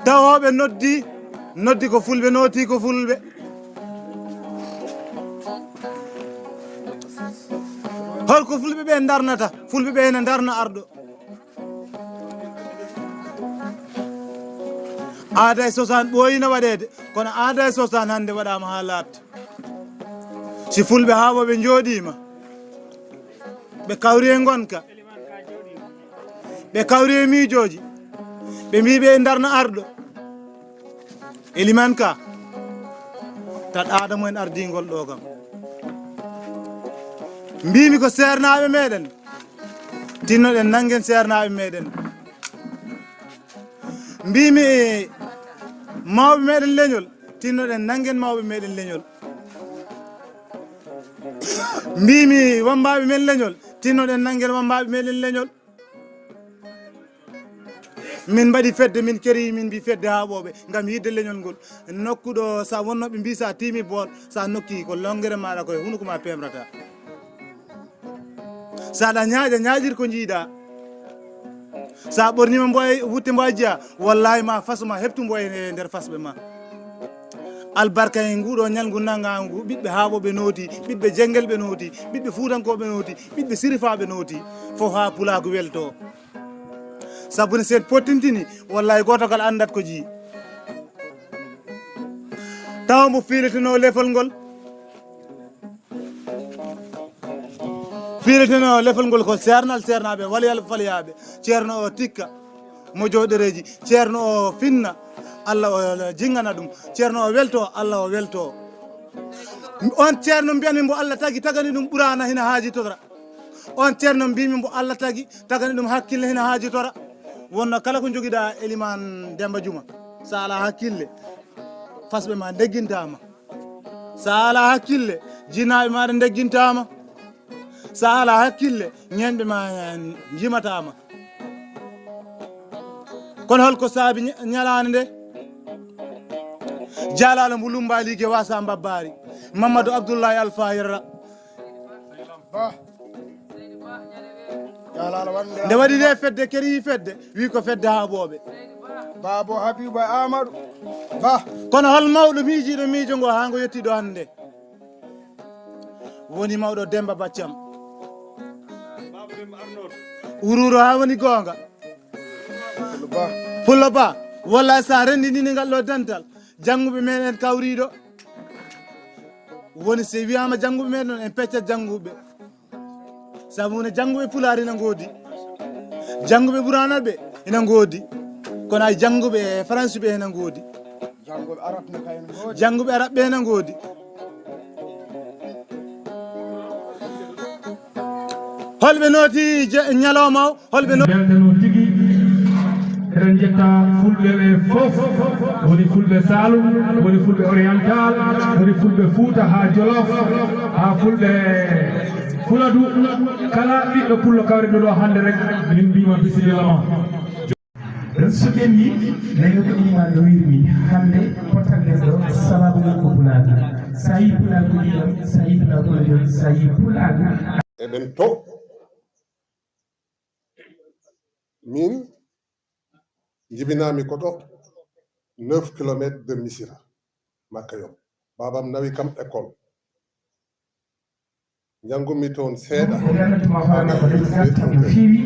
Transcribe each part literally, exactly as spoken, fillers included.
Tawooɓe noddi, noddi ko fulɓe, nooti ko fulɓe. Holko fulɓe ɓe ndarnata? Fulɓe ɓe ene ndarna arɗo. Aada e cosaan ɓooyino waɗeede, kono aada e cosaan hannde waɗaama haa laaɓti. Si fulɓe haa ɓo ɓe njooɗiima, ɓe kawri e ngonka, ɓe kawri e miijooji, ɓe mbii ɓe ndarna arɗo. Elimaan ka, taƴ aada mumen ardiingol ɗo kam. Mbiimi ko seernaaɓe meɗen, tinnoɗen nanngen seernaaɓe meɗen. Mbiimi mawɓe meɗen leñol, tinnoɗen nanngen mawɓe meɗen leñol. Mbiimi wammbaaɓe men leñol, tinnoɗen nanngen wammbaaɓe meɗen leñol. Min mbaɗi fedde, min kerii, min mbii fedde haa ɓooɓe, ngam yiɗde leñol ngol. Nokku ɗo, so a wonnoo ɓe mbii, so a tiimi bool, so a nokki, ko lonngere maaɗa, ko e hunuko ma peemrata. So aɗa ñaaƴa, ñaaƴir ko njiiɗa. So a ɓorniima mboye, wutte mboye jeya, wallaahi ma fas ma heɓtu mboye e nder fasɓe ma. Albarka e nguɗo ñalngu nanngaangu, ɓiɓɓe haa ɓo ɓe nooti, ɓiɓɓe Jengel ɓe nooti, ɓiɓɓe Fuutankooɓe nooti, ɓiɓɓe Sirifaaɓe nooti, fof haa Pulaagu welto. Sabu ne, so en pottintini, wallaahi gooto kala anndat ko jii. Tawa mbo fiiletenoo lefol ngol. Fiiletenoo lefol ngol ko seernal seernaaɓe, waliyal faliyaaɓe, ceerno o tikka mo jooɗereeji, ceerno o finna, Allah o jingana ɗum, ceerno o welto, Allah o welto. On ceerno mbiyanmi mbo Allah tagi, tagani ɗum ɓuraana hina haaji totora. On ceerno mbiimi mbo Allah tagi, tagani ɗum hakkille hina haaji tora. Wonno kala ko njogiɗaa Elimaan Demba Juma, so alaa hakkille, fasɓe ma ndeggintaama. So alaa hakkille, jinaaɓe maaɗa ndeggintaama. So alaa hakkille, ñenɓe ma njimataama. Kono holko saabi ña-, ñalaande nde? Jaalaalo mbo lumbaali ge wasa mbabbaari. Mamadou Abdoulaye Alpha Yerra. Bah. Jaalaalo wande. Nde waɗi nde fedde, kerii fedde, wi ko fedde haa ɓooɓe. Baabo Habiba Amadou. Bah. Kono hol mawɗo miijiiɗo miijo ngo haa ngo yettii ɗo hannde? Woni mawɗo Demba Baccam. Wuruuro haa woni goonga. Pullo Ba. Pullo Ba. Walla so a renndinii ngal ɗo dental, jannguɓe men en kawriiɗo. Woni so wiyaama jannguɓe men noon, en peccat jannguɓe. Sabu ne jannguɓe Pulaar ina ngoodi. Jannguɓe Ɓuraana ɓe ina ngoodi. Kono ay jannguɓe Faransi ɓe ina ngoodi. Jannguɓe Arab ne kay ina ngoodi. Jannguɓe Arab ɓe ina ngoodi. Holɓe nooti je-, ñalawma o, holɓe no- Beltano tigi. Eɗen njetta fulɓe ɓe fof, woni fulɓe Saalum, woni fulɓe Oriental, woni fulɓe Fuuta haa Jolof, haa fulɓe Fuladu. Kala ɓiɗɗo pullo kawriɗo ɗo hannde rek, min mbiima bisimilla ma. So ɓenni, nayo ko iman no wirmi hannde, pottal men ɗo, sababu men ko pulaagu. So a yii pulaagu ndiyam, so a yii pulaagu ndiyam, so a yii pulaagu. Eɗen to, min njibinaami ko ɗo, neuf kilomètres de Missirah, Makka Yom. Baabam nawi kam école. Njanngu-mi toon seeɗa. Renata ma hoore ma ko ɗum garta no feewi.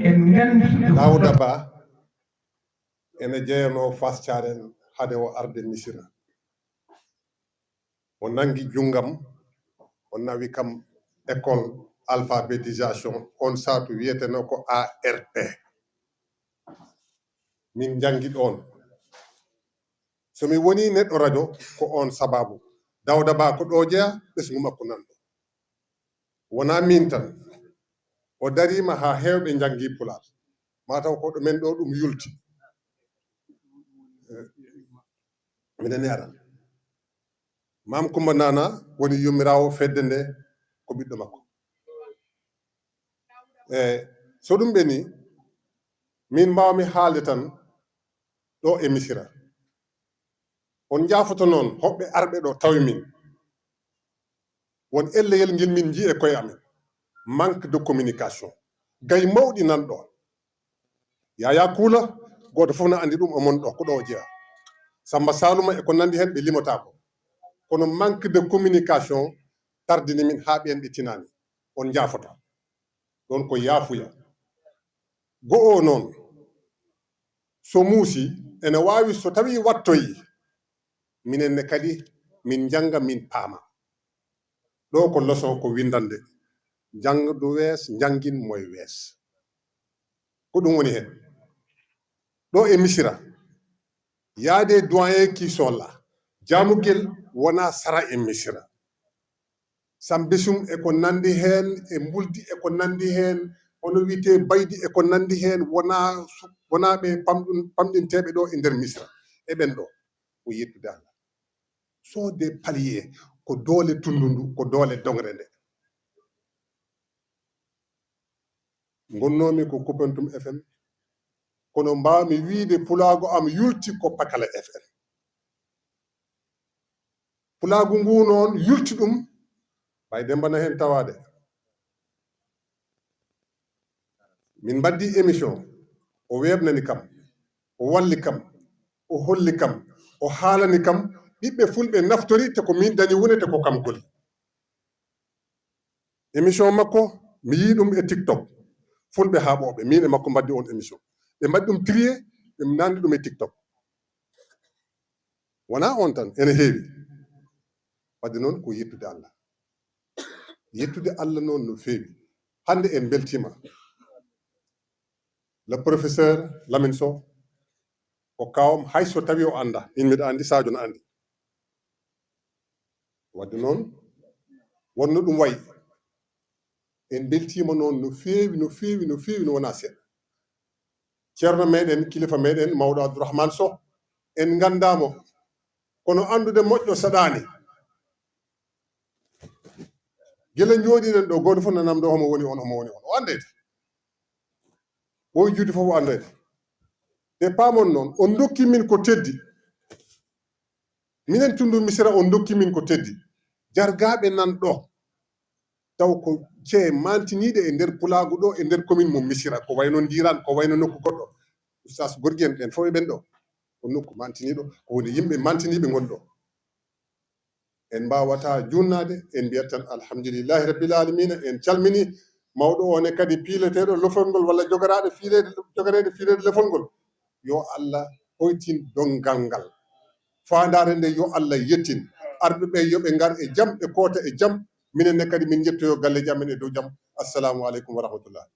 En nganndi ɗum. Daouda Ba ene jeyanoo Fass Thiarène hade o arde Missirah. O nanngi junngam, o nawi kam école alphabétisation, on saatu wiyetenoo ko A R P. Min njanngi ɗoon. So mi wonii neɗɗo rajo, ko oon sababu. Daouda Ba ko ɗo jeyaa, ɓesngu makko nan ɗo. Wonaa miin tan. O dariima haa heewɓe njanngi Pulaar. Mataw ko ɗo men ɗo ɗum yulti. Eh, minen ne aran. Maam Kumba Nana woni yummiraawo fedde nde, ko ɓiɗɗo makko. E so ɗum ɓenni, min mbaawmi haalde tan ɗo e Misira. On njaafoto noon hoɓɓe arɓe ɗo tawi min. Won elleyel ngel min njii e koye amen. Manque de communication. Gay mawɗi nan ɗo. Yaya Kula, gooto fof na anndi ɗum, o mon ɗo, ko ɗo o jeyaa. Samba Saluma e ko nanndi heen, ɓe limotaako. Kono manque de communication tardini min haa ɓeen ɓe tinaani. On njaafoto. Ɗoon ko yaafuya. Go'o noon, so muusi, ene waawi so tawii wattoyi, minen ne kadi min njannga, min paama. Ɗo ko leçon, ko winndannde. Njanndu wees, njanngin moye wees. Ko ɗum woni heen. Ɗo e Misira, y a des doyens qui sont là. Jaamugel wonaa sara e Misira. Sambisum e ko nanndi heen, e mbuldi e ko nanndi heen, hono wiyetee baydi e ko nanndi heen, wonaa su-, wonaa ɓe pamɗun-, pamɗinteeɓe ɗo e nder Misira. E ɓen ɗo, ko yettude Allah. Sont des paliers, ko doole tunndu ndu, ko doole dongre nde. Ngonnoomi ko Koupentoum F M, kono mbaawmi wiyde pulaagu am yulti ko Pakala F M. Pulaagu ngu noon yulti ɗum, Baye Demba na heen tawaade. Min mbaɗdi émission, o weeɓnani kam, o walli kam, o holli kam, o haalani kam, ɓiɓɓe fulɓe naftori te ko min dañi wune te ko kam golli. Émission makko, mi yii ɗum e TikTok. Fulɓe haa ɓooɓe, min e makko mbaɗdi on émission. Ɓe mbaɗi ɗum trier, ɓe nanndi ɗum e TikTok. Wonaa on tan, ene heewi. Wadde noon ko yettude Allah. Yettude Allah noon no feewi. Hannde en mbeltiima. Le professeur Lamine Sow, ko kaawam, hay so tawii o anndaa, min mbiɗa anndi, Sadio na anndi. Wadde noon, wonno ɗum wayi. En mbeltiima noon no feewi, no feewi, no feewi, no wonaa seeɗa. Ceerno meɗen, kilifa meɗen, mawɗo Abdourahmane Sow, en nganndaa mo. Kono anndude moƴƴo saɗaani. Gila njooɗiɗen ɗo, gooto fof nanam ɗo, homo woni on, homo woni on. O anndeede. Ɓooy juuti fof o anndeede. Nde paamon noon, on ndokki min ko teddi. Minen tunndu Misira, on ndokki min ko teddi. Jargaaɓe nan ɗo. Taw ko cee mantiniiɗe e nder pulaagu ɗo, e nder commune mo Misira. Ko wayno Ndiran, ko wayno nokku goɗɗo. Oustaz Gorgui en, ɓen fof e ɓen ɗo. Ko nokku mantiniiɗo, ko woni yimɓe mantiniiɓe ngoni ɗo. En mbaawata juunnaade, en mbiyat tan alhamdulillahi rabbil alamina, en calmini mawɗo o ne kadi piileteeɗo lefol ngol walla jogaraaɗo fiileede, jogareede fiileede lefol ngol. Yo Allah hoytin donngal ngal. Faandaare nde yo Allah yettin. Arɓe ɓe yo ɓe ngar e jam, ɓe koota e jam. Minen ne kadi min njettoyo galleeji amen e dow jam. Assalamu aleykum wa rahmatullah.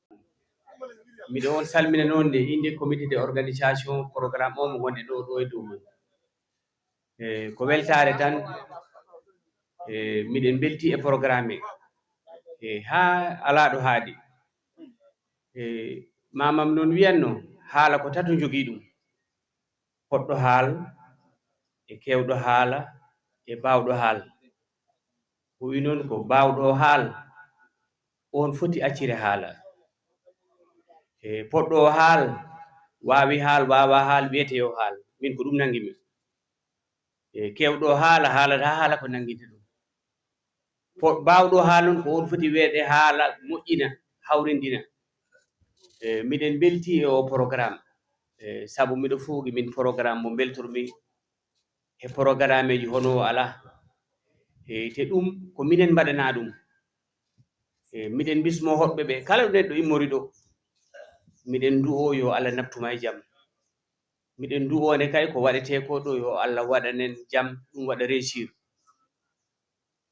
Miɗo on salmina noon nde innde comité de organisation programme o mo ngonɗen ɗo, ɗo e dow mum. E, ko weltaare tan. E, miɗen mbelti e programme. E, haa alaa ɗo haaɗi. E, maamam noon wiyanno, haala ko tato njogii ɗum. Potɗo haal, e keewɗo haala, e baawɗo haal. O wi noon ko baawɗo haal, oon foti accire haala. E, potɗo haal, waawi haal, waawaa haal, wiyete yo haal. Min ko ɗum nanngi mi. E, keewɗo haala, haalata haala ko nannginte ɗum. Po-, baawɗo haala noon ko oon foti weeɓe haala, moƴƴina, hawrindina. E, miɗen mbelti e o programme. E, sabu miɗo fuugi min programme mo mbeltormi e programmeeji hono o alaa. E, te ɗum ko minen mbaɗanaa ɗum. E, miɗen mbismoo hoɗɓe ɓe, kala ɗo neɗɗo immori ɗo, miɗen ndu'oo yo Allah naɓtu ma e jam. Miɗen ndu'oo nde kay ko waɗetee ko ɗo, yo Allah waɗanen jam, ɗum waɗa réussir.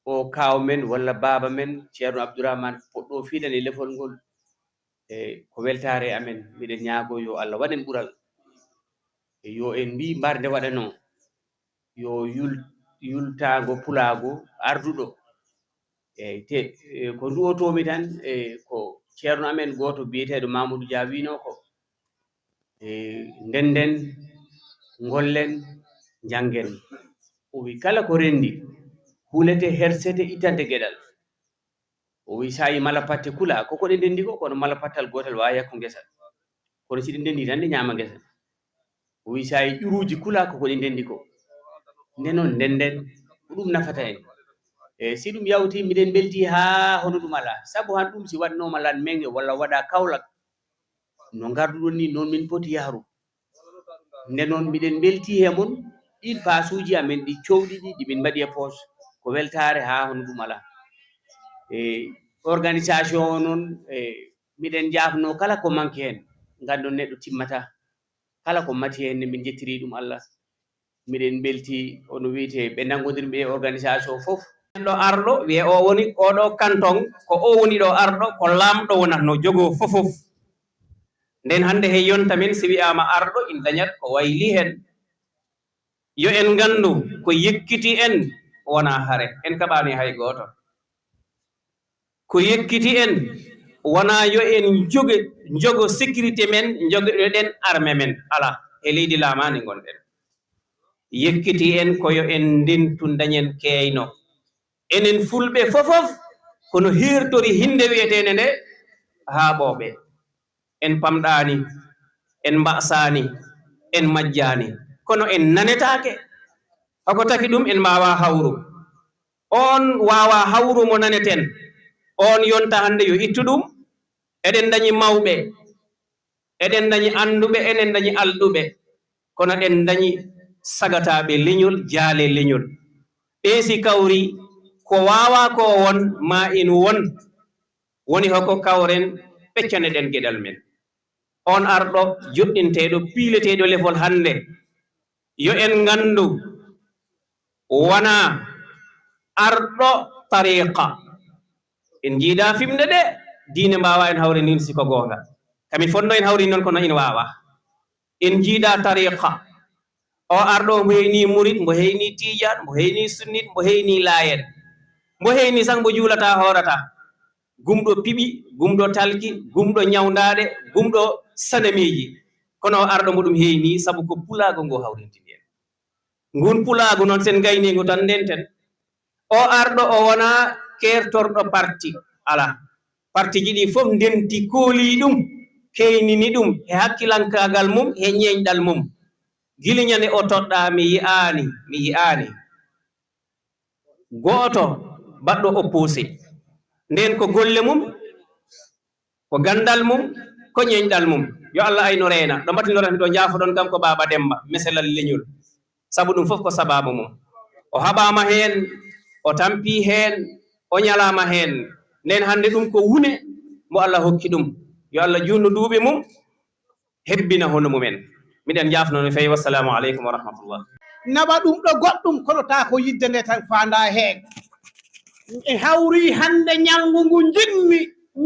O kaaw men walla baaba men, Ceerno Abdourahmane, potɗo fiilan e lefol ngol. E ko weltaare amen, miɗen ñaagoo yo Allah waɗen ɓural. E yo en mbii mbarde waɗanoo, yo yul-, yultaango pulaagu arduɗo. Eey, te, e, ko nduwotoomi tan, e, ko ceerno amen gooto biyeteeɗo Mamadou Dia wiynoo ko, e, ndennden, ngollen, njanngen. O wi, kala ko renndi, hulete, hersete, ittante geɗal. O wi, so a yii mala patte kula, ko ko ɗe ndenndi ko, kono mala pattal gootal waawaa yakko ngesa. Kono si ɗe ndenndi tan, ɗe ñaama ngesa. O wi, so a yii ƴuruuji kula, ko ko ɗe ndenndi ko. Nde noon, ndennden, ko ɗum nafata en. E si ɗum yawti, miɗen mbeltii haa hono ɗum alaa. Sabu han ɗum si waɗnooma lan menge walla waɗa Kawlak, No ngarduɗon ni, noon min poti yahru. Nde noon, miɗen mbeltii he mon ɗiin paasuuji amen ɗi cowɗi ɗi, ɗi min mbaɗi e poos. Ko weltaare haa hono ɗum alaa. E organisation o noon, e miɗen njaafnoo kala ko manki heen, nganndon neɗɗo timmataa. Kala ko mati heen ne, min njettirii ɗum Allah. Miɗen mbeltii, hono wiyetee, ɓe nanngondirmi e organisation fof. Ɗo arɗo wiyee o woni oɗo kanton, ko o woni ɗo arɗo, ko laamɗo wonatno jogoo fofof. Nden hannde he yonta men, si wiyaama arɗo, ina dañat ko waylii heen. Yo en nganndu, ko yekkiti en wonaa hare, en kaɓaani hay gooto. Ko yekkiti en wonaa yo en joge, njogo sécurité men, njogoɗen armée men. Alaa, e leydi laamaandi ngonɗen. Yekkiti en ko yo en ndentu, ndañen keeyno. Enen fulɓe fofof, kono heertori hinnde wiyeteende nde haaɓooɓe. En pamɗaani, en mbasaani, en majjaani, kono en nanetaake. Hoko taki ɗum en mbaawaa hawru. Oon waawaa hawru mo naneten, oon yonta hannde yo ittu ɗum. Eɗen ndañi mawɓe, eɗen ndañi annduɓe, eɗen ndañi alɗuɓe, kono eɗen ndañi sagataaɓe leñol, jaale leñol. Ɓee si kawri, ko waawaa ko won, maa in won. Woni hoko kawren, peccaneɗen geɗal men. Oon arɗo joɗɗinteeɗo, piileteeɗo lefol hannde, yo en nganndu, wonaa arɗo tariqa. En njiidaa fimde de, diine mbaawaa en hawri nin si ko goonga. Kami fonno en hawri noon, kono ina waawaa. En njiidaa tariqa. O arɗo, mbo heyni murit, mbo heyni tiijaan, mbo heyni sunnit, mbo heyni laayen, mbo heyni sang mbo juulataa, hoorataa. Gumɗo piɓi, gumɗo talki, gumɗo ñawndaɗe, gumɗo sanamiiji. Kono o arɗo mbo ɗum heyni, sabu ko pulaagu ngu hawrintini en. Ngun pulaagu noon, sen ngayni ngu tan ndenten. O arɗo o wonaa keertorɗo parti, alaa. Partiji ɗi fof ndenti, kooli ɗum, keynini ɗum he hakkilankaagal mum, he ñeeñɗal mum. Gila ñande o toɗɗaa, mi yi'aani, mi yi'aani gooto baɗɗo opposé. Nden ko golle mum, ko ganndal mum, ko ñeeñɗal mum. Yo Allah aynu reena. Ɗo mbatinoɗon, ɗo njaafoɗon kam ko Baaba Demmba, meselal leñol. Sabu ɗum fof ko sabaabu mum. O haɓaama heen, o tampii heen, o ñalaama heen. Nden hannde ɗum ko wune mo Allah hokki ɗum. Yo Allah juutnu duuɓi mum, hebbina hono mumen. Miɗen njaafnoo no feewi. Wassalamu aleykum wa rahmatullah. Naɓa ɗum ɗo goɗɗum, kono taa ko yidde nde tan faandaa heen. E hawri hannde ñalngu ngu njiɗmi,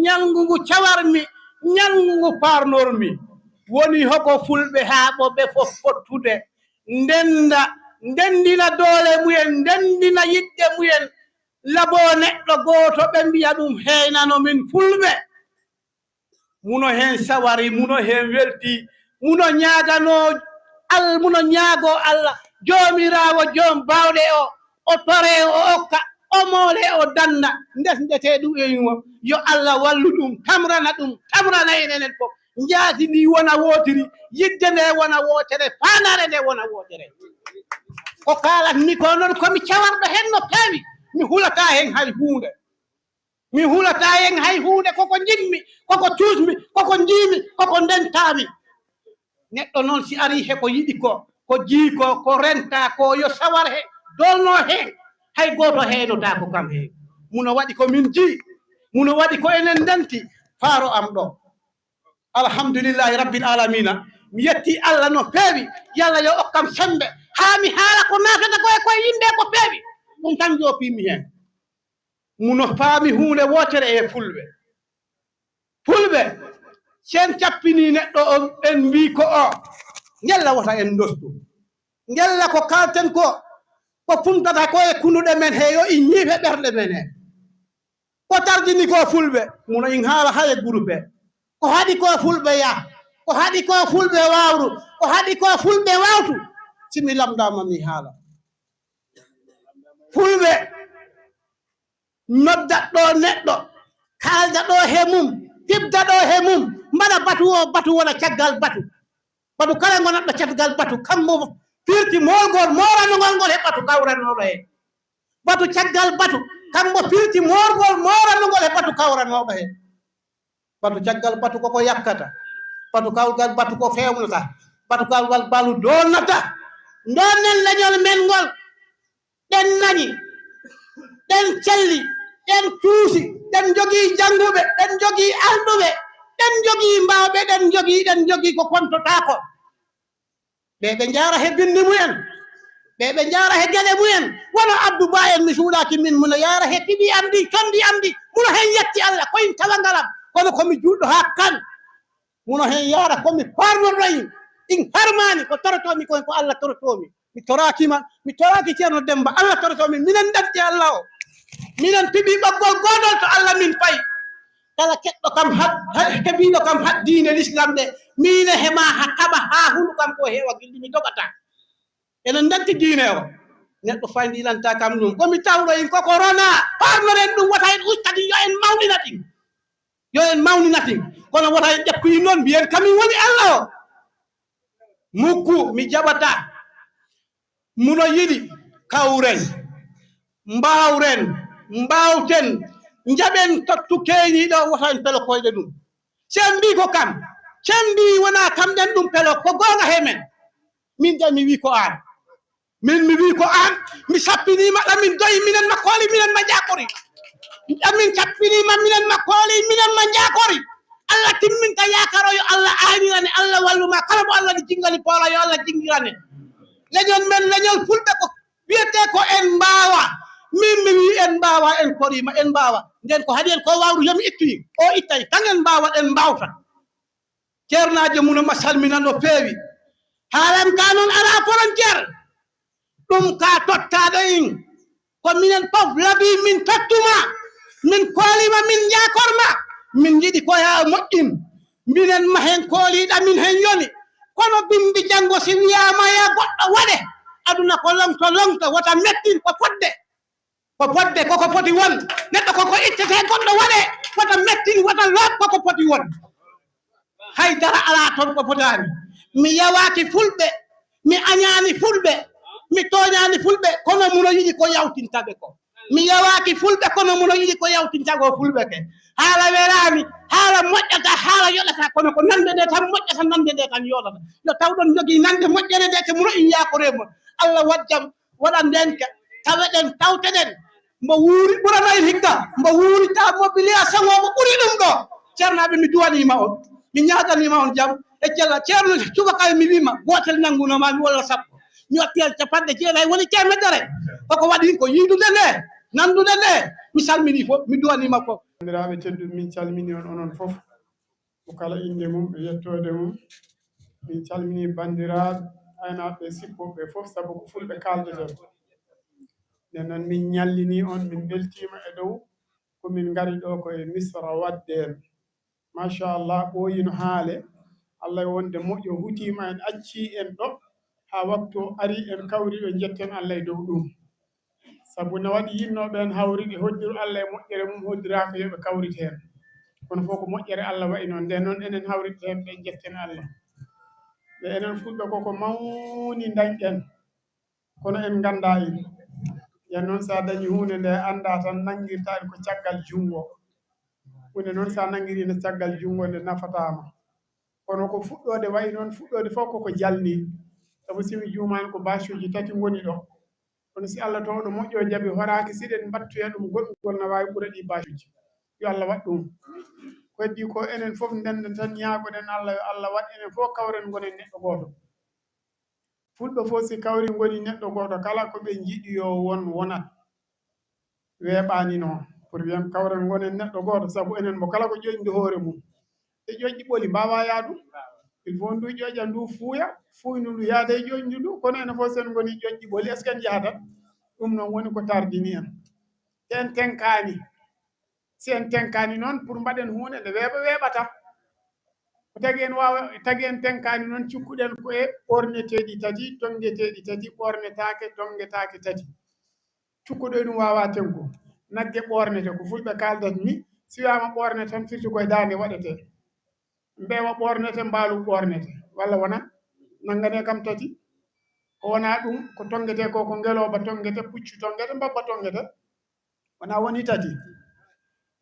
ñalngu ngu cawarmi, ñalngu ngu paarnormi. Woni hoko fulɓe haaɓooɓe fof fottude, ndennda, ndenndina doole mumen, ndenndina yiɗde mumen, laboo neɗɗo gooto, ɓe mbiya ɗum heynano min fulɓe. Muno heen sawari, muno heen welti, muno ñaaganoo Al-, muno ñaagoo Allah, Joomiraawo Joom Baawɗe o, o toree, o okka, o moolee, o dannda, ndesndetee ɗum e mo. Yo Allah wallu ɗum, tamrana ɗum, tamrana en enen fof. Njaati ndi wona wootiri, yidde nde wona wootere, faandaare nde wona wootere. Ko kaalatmi ko noon, ko mi cawarɗo heen no feewi, mi hulataa heen hay huunde. Mi hulataa heen hay huunde, koko njiɗmi, koko cuusmi, koko njiimi, koko ndentaami. Neɗɗo noon si arii he ko yiɗi ko, ko jii ko, ko renta ko, yo sawar he, dolno heen, hay gooto heynotaako kam heen. Muno waɗi ko min jii, muno waɗi ko enen ndenti, faaro am ɗo. Alhamdulillahi Rabbil Alamina. Mi yetti Allah no feewi. Yalla yo okkam sembe. Haa mi haala ko naatata ko e koye yimɓe ko feewi. Ɗum tan joopiimi heen. Muno faami huunde wootere e fulɓe. Fulɓe, sen cappinii neɗɗo on, en mbii ko o. Ngella wota en ndostu. Ngella ko kalten ko, ko funtata ko e kunuɗe men he, yo i ñiife ɓerɗe men he. Ko tardini ko fulɓe, muno in haala haye groupe. Ko haɗi ko fulɓe yah, ko haɗi ko fulɓe waawru, ko haɗi ko fulɓe waawtu. Si mi lamndaama mi haala. Fulɓe noddat ɗo neɗɗo, kaalda ɗo he mum, fibda ɗo he mum, mbaɗa batu o, batu wona caggal batu. Batu kala ngonatɗo caggal batu, kammo firti moolgol mooranogol ngol he batu kawranooɗo he. Batu caggal batu, kammo firti moolgol mooranogol he batu kawranooɗo he. Batu caggal batu koko yakkata. Batu kawgal batu ko fewnata, batu kawgal balu donnata. Nden nen leñol men ngol, ɗen nañi, ɗen celli, ɗen cuusi, ɗen njogii jannguɓe, ɗen njogii alɗuɓe, ɗen njogii mbaawɓe, ɗen njogii, ɗen njogii ko kontotaako. Ɓe ɓe njaara he binndi mumen, ɓe ɓe njaara he geɗe mumen. Wano Abdou Ba en, mi suuɗaaki min, muno yaara he tiɓi am ndi, condi am ndi, muno heen yetti Allah, ko in tawa ngalam, kono ko mi juulɗo haa kan. Muno heen yaara ko mi paarnorɗo in, in harmaani, ko torotoomi kon ko Allah torotoomi. Mi toraaki ma, mi toraaki Ceerno Demmba, Allah torotoomi, minen ɗatti Allah o. Minen piɓi ɓoggol gootol to Allah min payi. Kala keɗɗo kam ha, ha, keɓiiɗo kam ha diine l'islam ɗe, miine he ma ha kaɓa ha hulu kam ko heewa gilɗi mi dogata. Enen ndanti diine o. Neɗɗo fayndi ilanta kam ɗum. Ko mi tawɗo in koko rona, paarnoren ɗum, wota en usta ɗin, yo en mawnina ɗin. Yo en mawnina ɗin. Kono wota en ƴakkoyin noon, mbiyen kamin woni Allah o. Mukku, mi jaɓata. Muno yiɗi kawren, mbaawren, mbaawten, njaɓen tottu keeniiɗo, wota en pelo koyɗe ɗum. Sen mbii ko kam, sen mbii wonaa kam ɗen ɗum pelo, ko goonga he men. Min de mi wii ko aan. Min mi wii ko aan, mi sappiniima ɗa min doyi, minen ma kooli, minen ma njaakori. Ɗa min sappiniima, minen ma kooli, minen ma njaakori. Allah timminta yaakaro, yo Allah aanirane, Allah walluma. Kala mo Allah ni jingani poola, yo Allah jingirane. Leñol men, leñol fulɓe ko wiyetee ko en mbaawa. Min mi wii en mbaawa, en koriima, en mbaawa. Nden ko haɗi en ko waawru, yo mi ittu. O ittay, tan en mbaawa, en mbaawta. Ceernaajo muno ma salmina no feewi. Haalan ka noon alaa frontière. Ɗum ka tottaaɗo in. Ko minen fof labi min tottuma. Min koolima, min njaakorma. Min njiɗi ko yaa moƴƴin. Minen ma heen kooliiɗa min heen yoni. Kono bimbi janngo si wiyaama ya goɗɗo waɗe. Aduna ko longto longto, wota mettin ko fodde. Ko fodde koko foti won. Neɗɗo koko ittete goɗɗo waɗe. Wota mettin, wota loob koko foti won. Hay dara alaa toon ko fotaani. Mi yawaaki fulɓe, mi añaani fulɓe, mi tooñaani fulɓe, kono muno yiɗi ko yawtinta ɓe ko. Mi yawaaki fulɓe, kono muno yiɗi ko yawtinta ko fulɓe ke. Haala welaani, haala moƴƴata, haala yoɗata, kono ko nande nde tan moƴƴata, nande nde tan yoɗata. Yo taw ɗon jogii nande moƴƴere nde, te muno in yaakore mo. Allah waɗ jam, waɗan nden ke, taweɗen, tawteɗen. Mbo wuuri ɓurana en hikka, mbo wuuri ta mobiliya saŋooɓe ɓuri ɗum ɗo. Ceernaaɓe, mi duwaniima on, mi ñaaganii ma on jam e cella. Ceerno subaka mi wiima gootel nanngunoo ma mi walla sappo. Mi watti heen capanɗe jeenayi woni teemedere. Koko waɗi ko yiidude nde, nanndude nde. Mi salminii fof, mi duwaniima fof. Banndiraaɓe tedduɓe, min calminii on onon fof. Ko kala innde mum e yettoode mum. Min calminii banndiraaɓe aynaaɓe e sippooɓe fof, sabu ko fulɓe kaaldeten. Nden noon, min ñallinii on, min mbeltiima e dow ko min ngari ɗo ko e Misra waɗde en. Machallah, ɓooyi no haale. Allah e wonde moƴƴo hutiima en, accii en ɗo, haa waktu o ari, en kawri ɗo, njetten Allah e dow ɗum. Sabu no waɗi yinnooɓe en hawride, hoddiru Allah e moƴƴere mum, hoddiraaka yo ɓe kawrit heen. Kono fof ko moƴƴere Allah wayi noon. Nden noon, enen hawritɓe heen ɓe, njetten Allah. Ɓe enen fulɓe koko mawni ndañɗen. Kono en nganndaa en. Yen noon, so a dañi huunde nde anndaa tan, nanngirtaa en ko caggal junngo. Huunde noon, so a nanngiriino caggal junngo, nde nafataa ma. Kono ko fuɗɗoode wayi noon, fuɗɗoode fof koko jalni. Sabu si mi juumaani, ko baacuuji tati ngoni ɗo. Kono si Allah towɗo moƴƴo jaɓi, horaaki, si ɗen mbattoya ɗum goɗɗungol, na waawi ɓura ɗi baacuuji. Yo Allah waɗ ɗum. Ko heddi ko, enen fof ndenden tan, ñaagoɗen Allah, yo Allah waɗ enen fof kawren, ngonen neɗɗo gooto. Fulɓe fof si kawri ngoni neɗɗo gooto, kala ko ɓe njiɗi yo won, wonat. Weeɓaani noon. Pour wiyen kawren ngonen neɗɗo gooto, sabu enen mo kala ko ƴoƴndi hoore mum. E ƴoƴƴi ɓoli mbaawaa yaadu. Il faut ndu ƴoƴa ndu fuuya, fuuynu ndu yaada e ƴoƴndi ndu. Kono enen fof sen ngoni ƴoƴƴi ɓoli, est-ce que en njahatat? Ɗum noon woni ko tardini en. Te en tenkaani. Si en tenkaani noon, pour mbaɗen huunde nde weeɓa weeɓata. Ko tagi en waawa, tagi en tenkaani noon, cukkuɗen ko e ɓoorneteeɗi tati, tonngeteeɗi tati, ɓoornetaake, tonngetaake tati. Cukkuɗo e ɗum waawaa tenku. Nagge ɓoornete, ko fulɓe kaaldata ni, si wiyaama ɓoornete tan firti koye daande waɗetee. Mbeewa ɓoornete, mbaalu ɓoornete. Walla wonaa? Nanngane kam tati. Ko wonaa ɗum, ko tonngetee ko, ko ngelooba tonngete, puccu tonngete, mbabba tonngete. Wonaa woni tati.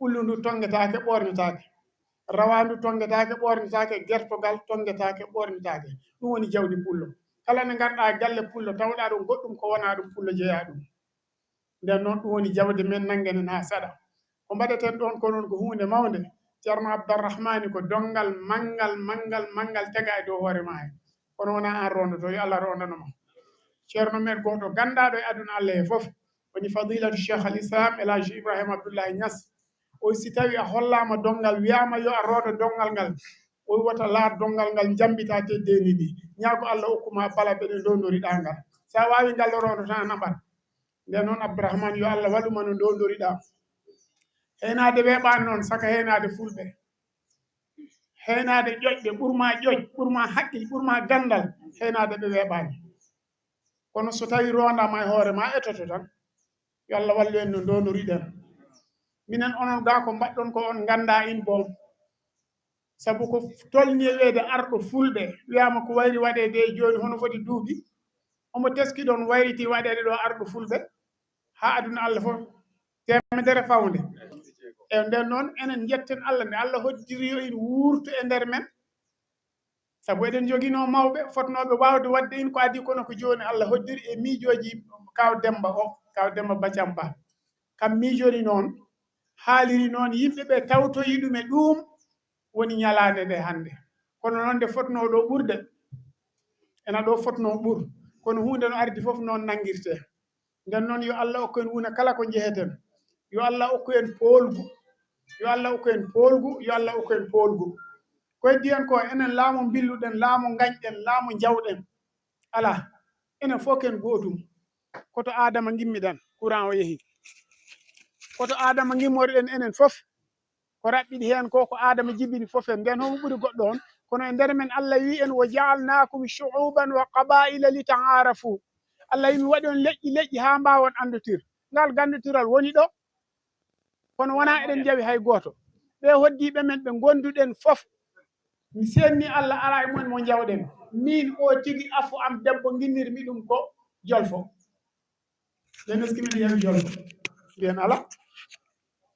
Ɓullu ndu tonngetaake, ɓoornetaake. Rawaandu tonngetaake, ɓoornetaake, gertogal tonngetaake, ɓoornetaake. Ɗum woni jawdi pullo. Kala nde ngarɗaa galle pullo, tawɗaa ɗum goɗɗum ko wonaa ɗum pullo jeyaa ɗum. Nden noon, ɗum woni jawdi men, nanngen en haa saɗa. Ko mbaɗeten ɗoon ko noon ko huunde mawnde. Ceerno Abdarrahmani ko donngal manngal, manngal, manngal tega e dow hoore maa heen. Kono wonaa aan roondoto, yo Allah roondano ma. Ceerno men gooto ganndaaɗo e aduna Allah he fof, woni Fadilatu Cheikh al Islam El Hadji Ibrahima Abdullahi Niass. O si tawi a hollaama donngal, wiyaama yo a roondo donngal ngal, o wota laar donngal ngal, njambitaa teddeendi ndi. Ñaago Allah okku ma bala mbeɗe ndondoriɗaa ngal. So a waawi ngal rondo tan a naɓat. Nden noon Abdourahmane, yo Allah waɗu ma no ndondoriɗaa. Heenaade weeɓaani noon, saka heenaade fulɓe. Heenaade ƴoƴɓe, ɓurma ƴoƴ, ɓurma haqqil, ɓurma ganndal, heenaade ɓe weeɓaani. Kono so tawi rondaama e hoore ma, etoto tan. Yo Allah wallu en no ndondoriɗen. Minen onon gaa ko mbaɗɗon ko on nganndaa in boom. Sabu ko tolni e wiyeede arɗo fulɓe, wiyaama ko wayri waɗeede e jooni, hono foti duuɓi. Omo teski ɗoon wayriti waɗeede ɗo arɗo fulɓe, haa aduna Allah fof, teemedere fawnde. E nden noon, enen njetten Allah nde Allah hoddiri yo en wuurtu e nder men. Sabu eɗen njoginoo mawɓe fotnooɓe waawde waɗde in ko adii, kono ko jooni Allah hoddiri e miijooji Kaaw Demmba o, Kaaw Demmba Bacam Ba. Kam miijori noon, haaliri noon, yimɓe ɓe tawtoyi ɗum e ɗuum woni ñalaande nde hannde. Kono noon nde fotnoo ɗo ɓurde, ena ɗo fotnoo ɓur, kono huunde no ardi fof noon nanngirtee. Nden noon, yo Allah okku en wuna kala ko njeheten. Yo Allah okku en poolgu. Yo Allah okku en poolgu. Yo Allah okku en poolgu. Ko heddi en ko, enen laamu mbilluɗen, laamu ngañɗen, laamu njawɗen. Alaa. Enen fof ken gootum. Koto Aadama ngimmiɗen, courant o yehi. Koto Aadama ngimmoriɗen enen fof. Ko raɓɓiɗi heen ko, ko Aadama jibini fof en. Nden homo ɓuri goɗɗo on? Kono e nder men, Allah wi en, "Wa ja'alnaakum shu'uban wa qabaa'ila li ta'aarafu." Allah wi, "Mi waɗi on leƴƴi leƴƴi haa mbaawon anndotir." Ngal ganndotiral woni ɗo. Kono wonaa eɗen njawi hay gooto. Ɓe hoddiiɓe men, ɓe ngonduɗen fof, mi seenni Allah, alaa e mumen mo njawɗen. Miin o tigi, afo am debbo, nginnirmi ɗum ko Jolfo. Ɓe neskimi mi yawi Jolfo. Mbiyen alaa.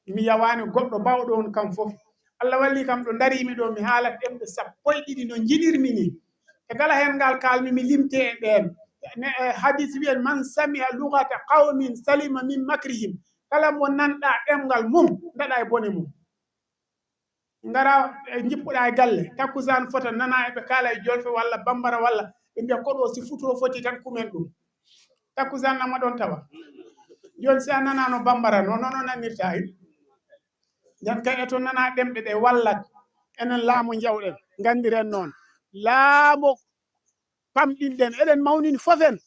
Mi yawaani goɗɗo baawɗo on kam fof. Allah walli kam ɗo ndariimi ɗo, mi haalat ɗemɗe sappo e ɗiɗi no njiɗirmi ni. E kala heen ngal kaalmi, mi limte e ɓeen. Ne, e hadis wiyen, "Man sami'a lugata qawmin salima min makrihim." Kala mo nanɗa ɗemngal mum, ndaɗa e bone mum. Ngara e njippuɗa e galle, takkusaan fota nana eɓe kaala e Jolfe walla Bambara walla ɓe mbiya, "Koɗo si futo foti tan kumen ɗum." Takkusaan amma ɗon tawa. Jooni si a nanaano Bambara, no, no, no nanirta hen. Nden kay e to nana ɗemɗe ɗe wallat enen laamu njawɗen, nganndiren noon. Laamu pamɗinɗen, eɗen mawnini fof en.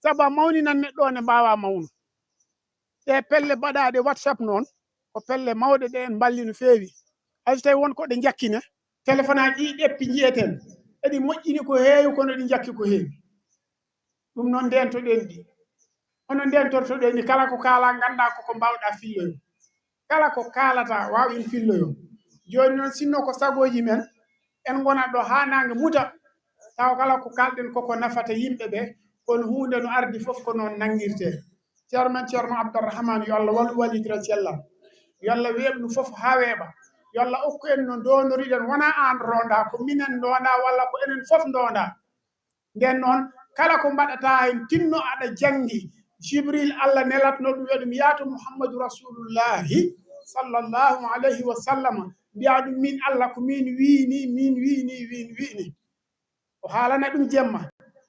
Sabu a mawninan neɗɗo o ne mbaawa mawnu. Ɗe pelle baɗaaɗe WhatsApp noon, ko pelle mawɗe ɗe en mballi no feewi. Hay so tawi won ko ɗe njakkine, téléphone aji ɗi ɗeppi njiyeten. Eɗi moƴƴini ko heewi, kono ɗi njakki ko heewi. Ɗum noon ndentoɗen ɗi. Hono ndentortoɗen ni, kala ko kaala, nganndaa ko ko mbaawɗaa filloyo. Kala ko kaalata, waaw en filloyo. Jooni noon, sinno ko sagooji men, en ngonat ɗo haa naange muta, tawa kala ko kaalɗen koko nafata yimɓe ɓe, kono huunde no ardi fof ko noon nanngirtee. Ceerno men Ceerno Abdarrahmane, yo Allah wallu wallitira cellal. Yo Allah weeɓnu fof haa weeɓa. Yo Allah okku en no ndoondoriɗen, wonaa aan ndoondaa, ko minen ndoondaa walla ko enen fof ndoondaa. Nden noon, kala ko mbaɗataa heen, tinno aɗa janngi. Jibril, Allah nelatno ɗum, wiya ɗum, "Yaa to Muhammadu Rasulullahi sallallahu alayhi wa sallam, mbiyaa ɗum, min Allah ko min wiyi ni, min wiyi ni, min wiyi ni." O haalana ɗum jemma.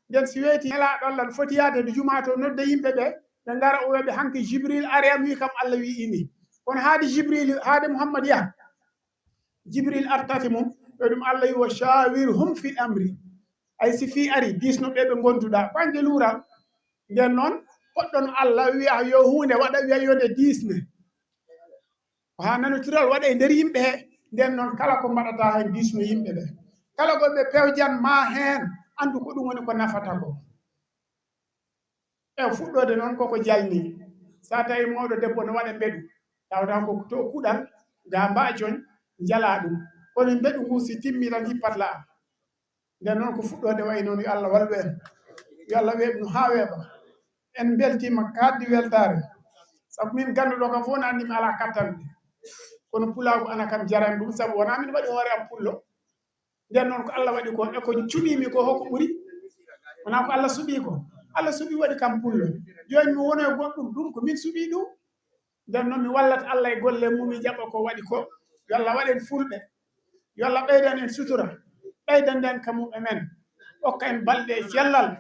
Nden si weyti nelaaɗo Allah no foti yaade to jumaa to, nodda yimɓe ɓe, ɓe ngara, o wiya ɓe, "Hanki Jibril ari am, wi kam Allah wiyi ni." Kono haade Jibril, haade Muhammad yaha, Jibril artata mum, ɓe ɗum Allah wi, "Wa shawirhum fil amri." Ay si fii ari, diisno ɓe ɓe ngonduɗaa. Ko añde luural. Nden noon, poɗɗon Allah wiya yo huunde waɗa, wiya yo nde diisne. Ko haa nanotiral waɗa e nder yimɓe he. Nden noon, kala ko mbaɗataa heen, diisno yimɓe ɓe. Kala ko ɓe pewjan ma heen, anndu ko ɗum woni ko nafata ko. E fuɗɗoode noon, koko jalni. So a tawi mawɗo debbo no waɗa mbeɗu, tawata ko to kuɗal, ga mbacoñ, njala ɗum. Kono mbeɗu ngu si timmi tan hippat laa. Nden noon ko fuɗɗoode wayi noon, yo Allah wallu en. Yo Allah weeɓnu haa weeɓa. En mbeltiima kadi weltaare. Sabu min ganduɗo kam fof no anndi mi alaa kattanɗe. Kono pulaagu ana kam jarani ɗum, sabu wonaa min waɗi hoore am pullo. Nden noon ko Allah waɗi ko, e ko cuɓiimi ko, hoko ɓuri? Wonaa ko Allah suɓii ko? Allah suɓii waɗi kam pullo. Jooni mi woni e goɗɗum, ɗum ko min suɓii ɗum. Nden noon mi wallata Allah e golle mum, mi jaɓa ko waɗi ko. Yo Allah waɗ en fulɓe. Yo Allah ɓeydan en sutura. Ɓeydan en ka mum e men. Okka en balɗe e cellal.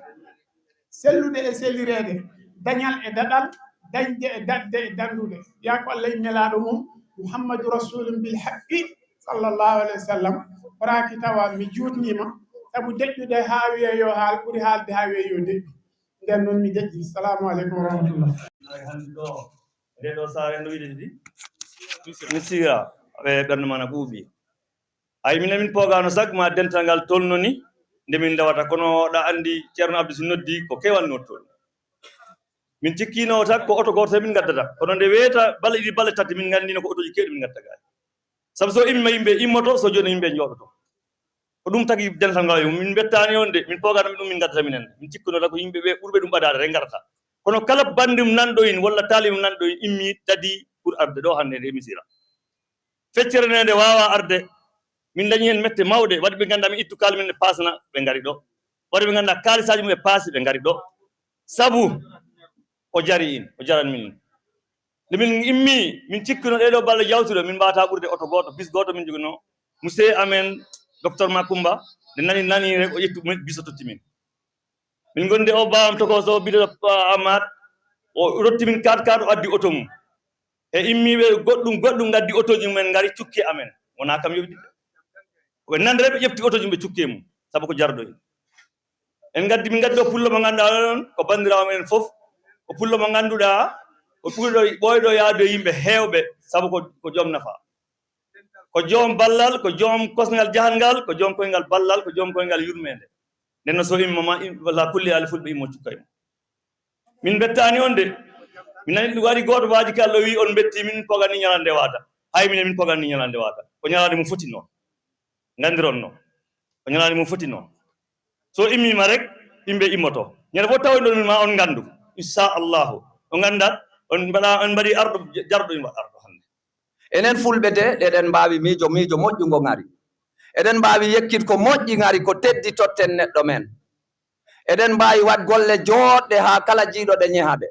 Sellude e sellireede. Dañal e daɗal. Dañde e daɗde e dandude. Yaa ko Allah e nelaaɗo mum, Muhammadu Rasulun bil haqqi, sallallahu alayhi wa sallam. Horaaki tawa mi juutniima. Sabu deƴƴude haa wiye yo haal ɓuri haalde haa wiye yo deƴƴu. Nden noon mi deƴƴi. Salaamu aleykum wa rahmatullah. Nde ɗo saare no wiɗe ɗiɗi. Mi siira ɓe ɓernde mana ɓuuɓi. Ay minen min pogano sag ma dental ngal tolno ni nde min ndewata, kono ɗa andi Ceerno Abdou si noddi ko kewal no toon. Min cikkino tan ko oto gooto min ngaddata, kono nde weeta bale ɗiɗi bale tati min ngandino ko otoji keewɗi min ngaddata gaay. Sabu so imma yimɓe immoto, so joni yimɓe jooɗoto. Ko ɗum tagi dental ngal, min mbettani on de, min pogano ɗum min ngaddata minen. Min cikkino tan ko yimɓe ɓe ɓurɓe ɗum ɓadaade rek ngarata. Kono kala bandum nanɗo in walla taalibum nanɗo in immi tadi pour arde ɗo hannde nde misira. Feccere nde nde wawa arde, min dañi hen mette mawɗe, waɗi ɓe ngannda min ittu kaali min ɓe pasana ɓe ngari ɗo. Waɗi ɓe ngannda kaalisaji mum ɓe paasi ɓe ngari ɗo. Sabu o jari in, o jaran min. Nde min immi, min cikkino ɗeɗo balɗe jawtuɗe, min mbawata ɓurde oto goto, bis goto min joguino. Monsieur amen, docteur Makumba, nde nani nani rek o ƴettu bis o totti min. Min gondi o bawam tokoso biɗo Amat, o rotti min kat kat o addi oto mum. E immiɓe goɗɗum goɗɗum gaddi otoji mumen ngari cukke amen. Wona kam yoɓi ɗiɗi. Ɓe nandere ɓe ƴefti otoji mum ɓe cukke mum, sabu ko jarɗo en. En gaddi, min gaddi o pullo mo ganduɗa on ko bandirawo men fof. O pullo mo ganduɗa o ɓurɗo ɓoyɗo yaade yimɓe hewɓe, sabu ko, ko joom nafa. Ko joom ballal, ko joom kosngal jahangal, ko joom koyngal ballal, ko joom koyngal yurmede. Nden no so immama, im-, walla kulli ali fulɓe immo cukka immo. Min mbettani on de. Min nani ɗum waɗi goto waji kalɗo wi on mbetti min pogani ñalande wata. Hay minen min pogani ñalande wata. Ko ñalande mum foti noon. Gandiron noon. Ko ñalande mum foti noon. So immima rek, yimɓe immoto. Ñande fof tawoyɗon min ma on gandu. Inchallahu. O gandat, on mbaɗa, on mbaɗi arɗo, jarɗo, on mbaɗa arɗo hannde. Enen fulɓe de, eɗen mbaawi miijo, miijo moƴƴungo ŋari. Eɗen mbaawi yekkit ko moƴƴi ŋari, ko teddi totten neɗɗo men. Eɗen mbaawi waɗ golle jooɗɗe haa kala jiiɗo ɗe ñeha ɗe.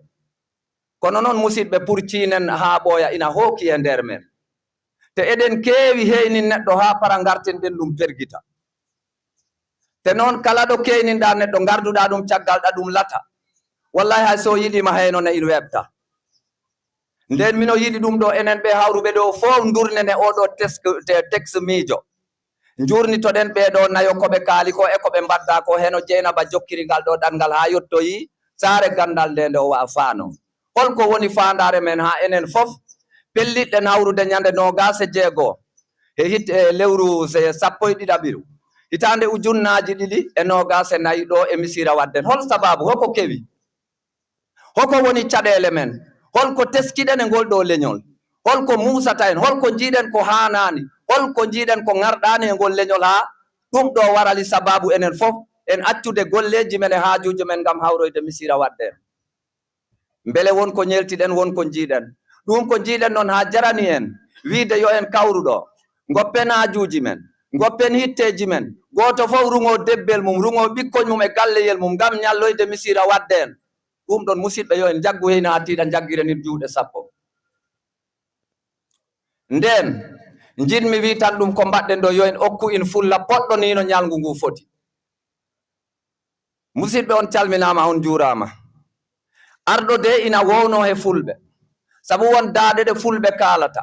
Kono noon, musiɗɓe, pour ciinen haa ɓooya ina hooki e nder men. Te eɗen keewi heynin neɗɗo haa para ngarten ɗen ɗum pergita. Te noon, kala ɗo keyninɗaa neɗɗo, ngarduɗaa ɗum caggal ɗa ɗum lata. Wallahi, hay so yiɗiima heyno ne in weɓta. Nden mino yiɗi ɗum ɗo, enen ɓe hawruɓe ɗo fof ndurnene oɗo tesk-, te-, texte miijo. Njurnitoɗen ɓee ɗo nayo ko ɓe kaali ko e ko ɓe mbadda ko, heno Jeynaba jokkiri ngal ɗo ɗanngal haa yottoyi saare ganndal nde nde o wa'a faano. Holko woni faandaare men haa enen fof pellitɗen hawrude ñande noogaas e jeego he hit-, e lewru se-, sappo e ɗiɗaɓiru hitaande ujunnaaji ɗiɗi e noogaas e nayi ɗo e Misira waɗden? Hol sabaabu? Hoko kewi? Hoko woni caɗeele men? Holko teskiɗen e ngol ɗo leñol? Holko muusata en? Holko njiiɗen ko haanaani? Holko njiiɗen ko ŋarɗaani e ngol leñol haa ɗum ɗo warali sabaabu enen fof en accude golleeji men e haajuuji men ngam hawroyde Misira waɗde en? Mbele won ko ñeeltiɗen, won ko njiiɗen? Ɗum ko njiiɗen noon haa jarani en wiyde yo en kawru ɗo, ngoppen haajuuji men, ngoppen hitteeji men, gooto fof ruŋoo debbel mum, ruŋoo ɓikkoñ mum e galleyel mum ngam ñalloyde Misira waɗde en. Ɗum ɗon, musiɗɓe, yo en njaggu heyna haa tiiɗa, njaggiren in juuɗe sappo. Ndeen, njiɗmi wii tan ɗum ko mbaɗɗen ɗo, yo en okku in fulla poɗɗo nii no ñalngu ngu foti. Musiɗɓe, on calminaama, on njuuraama. Arɗo de ina woowno he fulɓe, sabu won daaɗe ɗe fulɓe kaalata.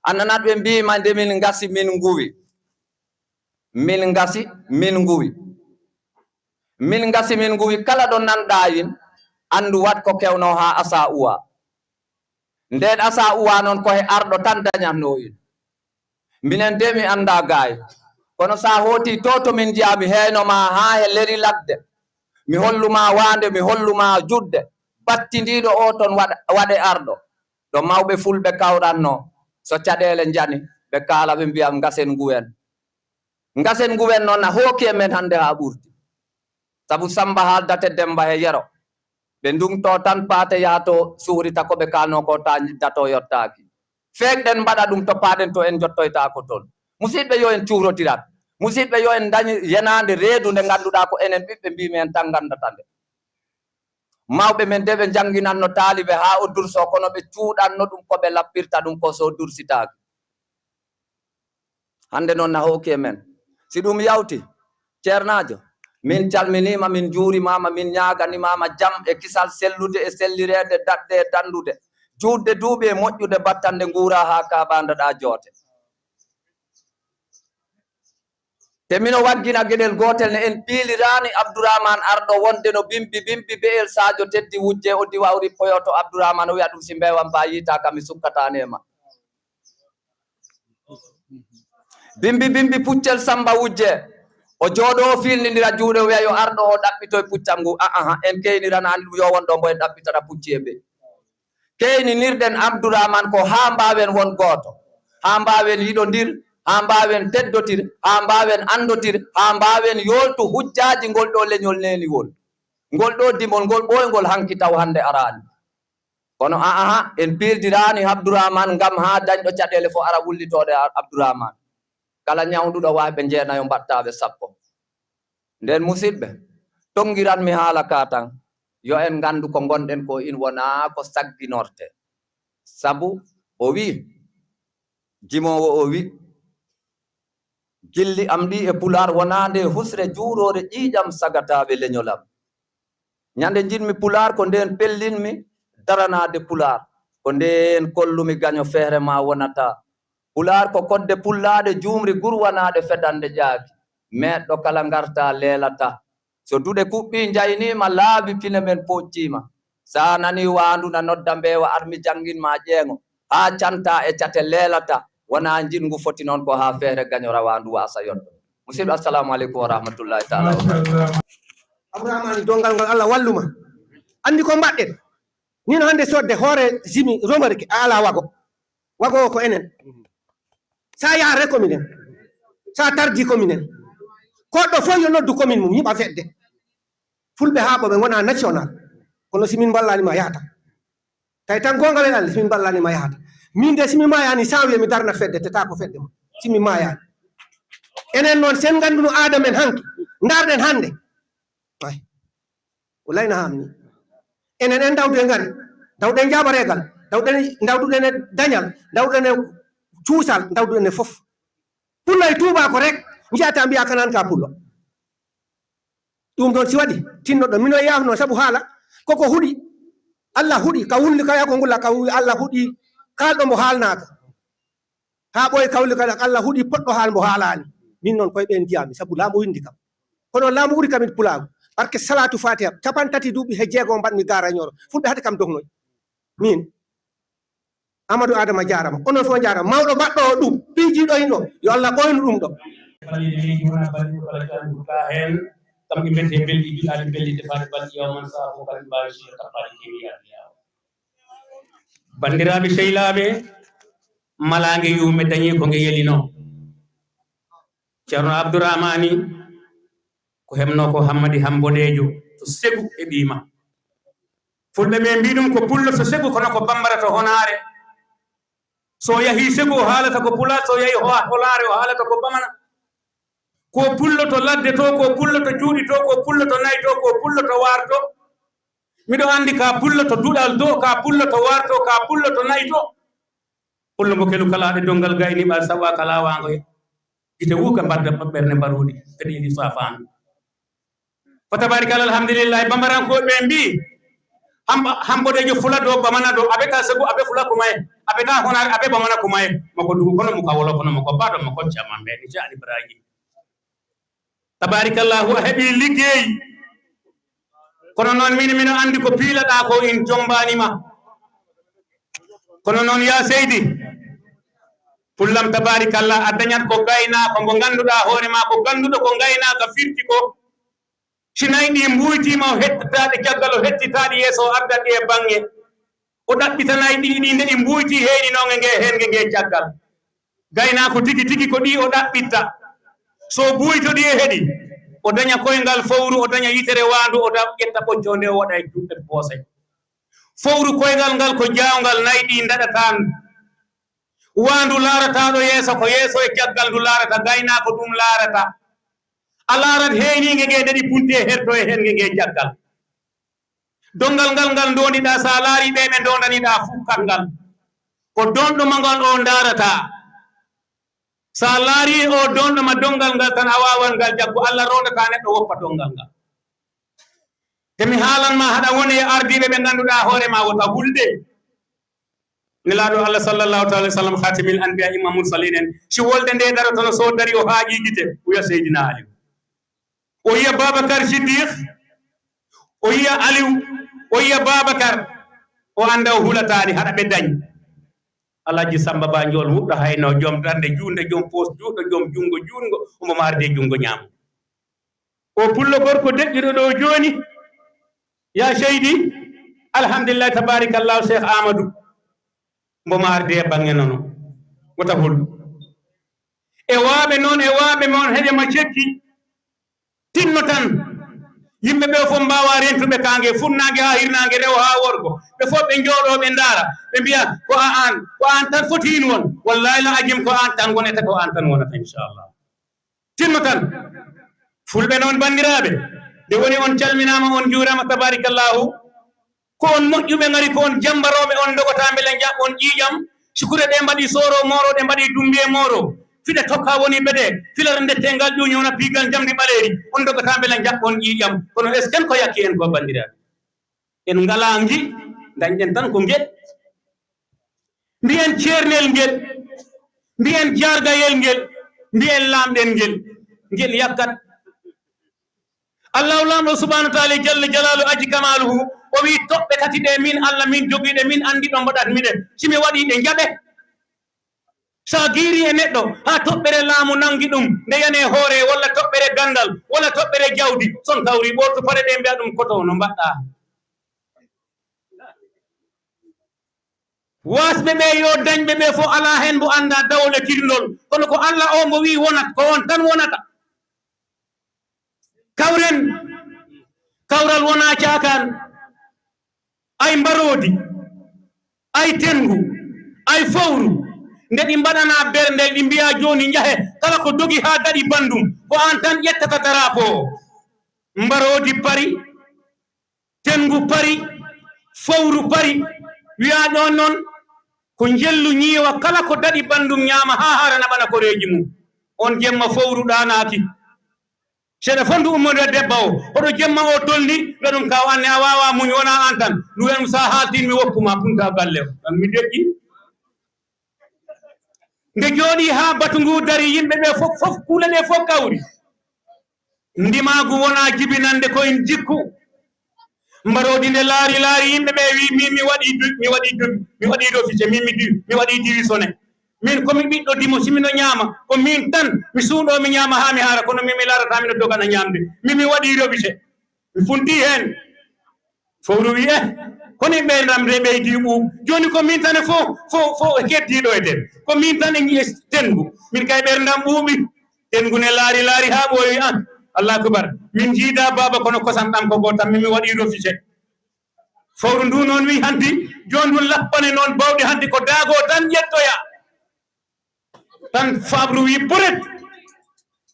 A nanat ɓe mbiima nde min ngasi, min nguwi. Min ngasi, min nguwi. Min ngasi, min nguwi. Kala ɗo nanɗaa in, anndu wat ko kewnoo haa asaa uwaa. Ndeen asaa uwaa noon ko he arɗo tan dañatnoo in. Minen de mi anndaa gaay. Kono so a hootii to, to min njiyaa, mi heyno ma haa he leri ladde. Mi hollu ma waande, mi hollu ma juɗde. Battindiiɗo o toon waɗ-, waɗe arɗo. Ɗo mawɓe fulɓe kawratnoo, so caɗeele njani, ɓe kaala, ɓe mbiya ngasen nguwen. Ngasen nguwen noon na hooki e men hannde haa ɓurti. Sabu Sammba haaldata e Demmba he Yero. Ɓe nduŋtoo tan paate yaha to suhrita ko ɓe kaalnoo ko, taa dato yottaaki. Feek ɗen mbaɗa ɗum, to paaɗen to, en njottoytaako toon. Musidɓe, yo en cuurotirat. Musidɓe, yo en ndañi yenaande reedu nde ngannduɗaa ko enen ɓiɓɓe mbiimi en tan nganndata nde. Mawɓe men de ɓe njannginanno taalibe haa o dursoo, kono ɓe cuuɗanno ɗum ko ɓe lappirta ɗum ko so dursitaaki. Hannde noon na hooki e men. Si ɗum yawti, ceernaajo, min calminiima, min njuurimaama, min ñaaganimaama jam e kisal sellude e sellireede, daɗde e danndude, juutde duuɓi e moƴƴude battande nguuraa haa kaaɓaandaɗaa joote. Te mino waggina geɗel gootel, ne en piiliraani Abdourahmane Arɗo wonde no bimbi bimbi Beyel Sadio Teddi Wujje o diwa o rippoyoo to Abdourahmane o wi'a ɗum si mbeewa mbaa yiitaaka mi sukkataani e ma. Bimbi bimbi Puccel Samba Wujje o jooɗoo o fiilnindira juuɗe o wi'a yo Arɗo o ɗaɓɓitoy puccam ngu. A'aha, en keyniranaani ɗum, yo won ɗo mbo en ɗaɓɓitana pucci e bey. Keyninirɗen Abdourahmane ko haa mbaawen won gooto, haa mbaawen yiɗondir, haa mbaawen teddotir, haa mbaawen anndotir, haa mbaawen yooltu hujjaaji ngol ɗo leñol neeniwol, ngol ɗo dimol, ngol ɓooyngol hanki taw hannde araani. Kono a'aha, en piildiraani Abdourahmane ngam haa dañɗo caɗeele fof ara wullitoode Abdourahmane. Kala ñawnduɗo waay ɓe njeenayo mbaɗtaa ɓe sappo. Nden musidɓe, tonngiranmi haala ka tan, yo en nganndu ko ngonɗen ko in wonaa ko sagginorte. Sabu o wi, jimoowo o wi, gilli am ɗi e Pulaar wonaa nde husre juuroore ƴiiƴam sagataaɓe leñol am. Ñande njiɗmi Pulaar ko ndeen pellinmi daranaade Pulaar, ko ndeen kollumi gaño feere ma wonata. Pulaar ko kodde pullaaɗe juumri gurwanaaɗe fedannde ƴaaki. Meeɗɗo kala ngarta leelata. So duɗe kuɓɓii njayniima laabi pine men pooƴtiima. Sa nanii waandu na nodda mbeewa ar mi janngin ma ƴeeŋo. Haa canta e cate leelata. Wonaa njiɗngu foti noon ko haa feere gaño rawaandu waasa yonde. Musidɗo, assalamu aleykum wa rahmatullahi taala wa barakatuh. Abdourahmane, donngal ngal Allah walluma. Anndi ko mbaɗɗen. Min hannde sodde hoore Zimi Romarike a alaa wago. Wago o ko enen. Sa yaare ko minen. Sa tardi ko minen. Koɗɗo fof yo noddu commune mum, ñiɓa fedde. Fulɓe haa ɓo ɓe ngona national. Kono si min mballani ma yahata. Tawi tan gonga men Allah, si min mballani ma yahata. Min de si mi mayani janvier mi darna fedde, te ta ko fedde mum. Si mi mayani. Enen noon sen ngannduno aada men hanki. Ndarɗen hannde. Ay. Wallahi na hamni. Enen en dawdu e ngari. Dawɗen jaabareegal. Dawɗen, dawduɗen e dañal. Dawɗen e cuusal. Dawduɗen e fof. Pullo e tuubaako rek. Njiyata mbiya kanan ka pullo. Ɗum ɗon si waɗi, tinnoɗon. Mino yaafno sabu haala. Koko huɗi. Allah huɗi. Ka wulli ka yako ngulla ka wi Allah huɗi. Kaalɗo mbo haalnaaka. Haa ɓooy kawli kala Allah huɗi poɗɗo haal mbo haalaani. Min noon koye ɓeen njiyami, sabu laamu winndi kam. Kono laamu ɓuri kam in pulaagu. Barke salatu fatiha, capan tati duuɓi he jeego mbaɗmi gaara Ñooro. Fulɓe hade kam dognoy. Min. Amadou Adama jaarama. Onon fof jaarama. Mawɗo baɗɗo o ɗum, piijiiɗo hino, yo Allah ɓooynu ɗum ɗo. Balɗe leydi wona balɗe ko kala janngu ka heen. Kam ɗi mbiyetee belɗi, mbiɗaani belɗi defaade balɗi yawman saha fof kadi mbaawi siya tappaade kewi yaade yawa. Banndiraaɓe sehilaaɓe, malaange yuume dañi ko nge yelinoo. Ceerno Abdourahmani ko heɓnoo ko Hammadi Hamboɗeejo to Segu e ɓiy ma. Fulɓe ɓe mbii ɗum ko pullo to Segu, kono ko bambara to Honaare. So o yahii Segu, o haalata ko Pulaar, so o yahii Ho-, Honaare, o haalata ko Bamana. Ko pullo to ladde to, ko pullo to cuuɗi to, ko pullo to nayi to, ko pullo to waar to. Miɗo anndi ka pullo to duɗal to, ka pullo to waar to, ka pullo to nayi to. Pullo mo kelu kalaaɗe donngal gayni ɓal sawa kala waango he. Gite wuuka mbarda ɓernde mbaruudi, kadi edi saafaandu. Fa tabarikal alhamdulillahi, bambarankooɓe ɓe mbii, Hambo-, Hamboɗeejo fula do, Bamana do, abe ka Segu, abe fula kumaye, abe ka Honaare, abe Bamana kumaye. Moko dugu kono, moko wolo kono, moko baɗo, moko caman ɓe, ni Ceerno Ibrahim. Tabarikallahu, a heɓi liggey. Kono noon min, mino anndi ko piilaɗaa ko in jombaani ma. Kono noon, yaa seydi, pullam, tabarikallah, a dañat ko gaynaako mo ngannduɗaa hoore ma ko gannduɗo ko ngaynaaka firti ko. Si nayi ɗi mbuuytiima, o hettitaɗe caggal, o hettitaɗe yeeso, o ardat ɗi e baŋŋe. O ɗaɓɓita nayi ɗiɗi ɗi, nde ɗi mbuuyti, heyni noon e nge, heen nge, nge caggal. Gaynaako tigi tigi ko ɗi o ɗaɓɓitta. So buuyto ɗi e heɗi, o daña koyngal fowru, o daña yitere waandu, o da-, ƴetta ɓoccoo nde, o waɗa e juuɗe poose. Fowru koyngal ngal ko jaawngal, nayi ɗi ndaɗataa. Waandu laarataaɗo yeeso, ko yeeso e caggal ndu laarata, gaynaako ɗum laarata. A laarat heyniinge nge, nde ɗi punti e herto e hennge nge caggal. Donngal ngal, ngal ndoondiɗaa, so a laarii ɓe ɓe ndoondaniɗaa fuu, kat ngal. Ko doonɗo ma ngal o ndaarataa. So a laarii o doonɗo ma donngal ngal tan, a waawan ngal jaggu. Allah roondataa neɗɗo woppa donngal ngal. Te mi haalan ma, haɗa woni e ardiiɓe ɓe ngannduɗaa hoore ma wota hulde. Nelaaɗo Allah sallallahu ta'ala sallam, khatimil anbiya, imam mursalin en, si wolde nde darotono, so dari o haaƴi gite, o wiya Seydina Aliou. O yiya Babacar Siddiq, o yiya Aliou, o yiya Babacar, o annda o hulataani, haɗa ɓe dañ. Alhaji Samba Ba Njool Wuɗɗo Hayno, joom darnde juunde, joom poos juuɗo, joom junngo juutngo, omo ma arde junngo ñaamo. O pullo gorko deƴƴuɗo ɗo jooni, ya seydi, alhamdulillahi, tabarakallahu, Cheikh Amadou, mbo ma arde e baŋŋe nono, wota hul. E waaɓe noon, e waaɓe mon, heƴe ma cekki, tinno tan. Yimɓe ɓe fof mbaawa rentuɓe kaange, funnaange haa hirnaange, rewo haa worgo. Ɓe fof ɓe njooɗoo, ɓe ndaara, ɓe mbiya, "Ko a aan, ko aan tan foti heen won." Wallahi la ajim, ko aan tan wonata, ko aan tan wonata, inchallah. Tinno tan. Fulɓe noon, banndiraaɓe, nde woni on calminaama, on njuuraama, tabarakallahu. Ko on moƴƴuɓe ngari, ko on jammbarooɓe, on ndogotaa mbele njaɓɓon ƴiiƴam. Si kure ɗe mbaɗi sooro mooro, ɗe mbaɗi dumbiye mooro, fiɗe tokka woni bede, filere ndette ngal ƴuuñi wona piigal njamndi ɓaleeri, on ndogotaa mbele njaɓɓon ƴiiƴam. Kono esken ko yakki en ko, banndiraaɓe? En ngalaa ngi, dañɗen tan ko ngel. Mbiyen ceernel ngel, mbiyen jaargayel ngel, mbiyen laamɗen ngel, ngel yakkat. Allahu Laamɗo subhanahu wa taala jalla jalaalu aji kamaaluhu, o wi'i, "Toɓɓe tati ɗe min Allah min jogii ɗe, min anndi ɗo mbaɗat mi ɗe. Si mi waɗii ɗe, njaɓe." Sa giiri e neɗɗo haa toɓɓere laamu nangi ɗum, nde yani e hoore, walla toɓɓere ganndal, walla toɓɓere jawdi, son kawri ɓortu pare ɗe mbi'a ɗum, "Koto, no mbaɗɗa?" Waasɓe ɓe yo dañɓe ɓe fof, alaa heen mbo annda dawol e kirndol, kono ko Allah o mbo wi'i wonat, ko on tan wonata. Kawren, kawral wonaa caakaan. Ay mbaroodi, ay tenngu, ay fowru, nde ɗi mbaɗanaa berndel, ɗi mbi'a jooni njahe, kala ko dogi haa daɗi banndum, ko aan tan ƴettata daraapo o. Mbaroodi pari, tenngu pari, fowru pari, wi'a ɗoon noon ko njellu ñiiwa, kala ko daɗi banndum ñaama haa harana ɓana koreeji mum. On jemma fowru ɗaanaaki. Seeɗa fof ndu ummoda debba o, hoɗo jemma o tolni, nga ɗum ka o anne a waawa muñ, wona aan tan. Ndu wi'a ɗum, "Sa haaltin mi woppu ma punta galle o." Tan mi deƴƴi. Nde jooɗi haa batu ngu dari, yimɓe ɓe fof, fof, kuule ɗe fof kawri. Ndimaagu wona jibinande ko en jikku. Mbaroodi nde laari, laari yimɓe ɓe, wi, "Min mi waɗi du-, mi waɗi du-, mi waɗi rofise, min mi di-, mi waɗi diwisone. Min ko mi ɓiɗɗo dimo, si mino ñaama, ko min tan, mi suuɗo, mi ñaama haa mi haara, kono min mi laarata, mino dogana ñaamde. Min mi waɗi rofise." Mi funti heen. Fowru wi, "Eh, kono ɓe ndam de ɓeydi ɓuuɓ. Jooni ko min tan e fo, fo, fo keddiiɗo e den. Ko min tan e ñi'e tengu. Min kay ɓerndam ɓuuɓi." Tengu ne laari, laari haa ɓooyi, "An, Allahu akbar. Min jiida baaba kono kosam ɗam ko gootam, min mi waɗi rofise." Fowru ndu noon wi, "Hanti, jooni ɗum lappane noon bawɗe, hanti ko daago tan ƴettoya." Tan Fabru wi, "Buret!"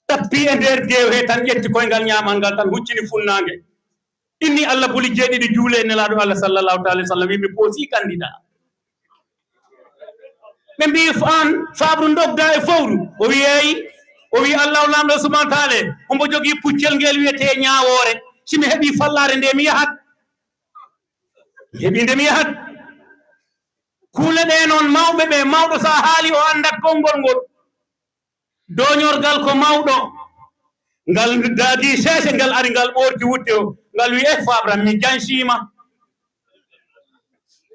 Tappi e nder deew he tan ƴetti koyngal ñaamal ngal tan huccini funnaange. Inni Allah buli jeeɗiɗi juule e Nelaaɗo Allah sallallahu ta'ala alaihi wasallam, wi, "Mi poosi candidat." Ɓe mbi, "An Fabru ndogda e fowru?" O wi, "Eeyi." O wi, "Allahu Laamɗo subhanahu wa ta'ala, ombo jogii puccel ngel wiyetee ñaawoore. Si mi heɓii fallaare nde mi yahat." Mi heɓii nde mi yahat. Kuule ɗe noon, mawɓe ɓe, mawɗo so a haali, o anndat konngol ngol. Dooñorgal ko mawɗo. Ngal daagi seese, ngal ari, ngal ɓoorti wutte o. Ngal wi, "Eh, Fabra, mi jansiima."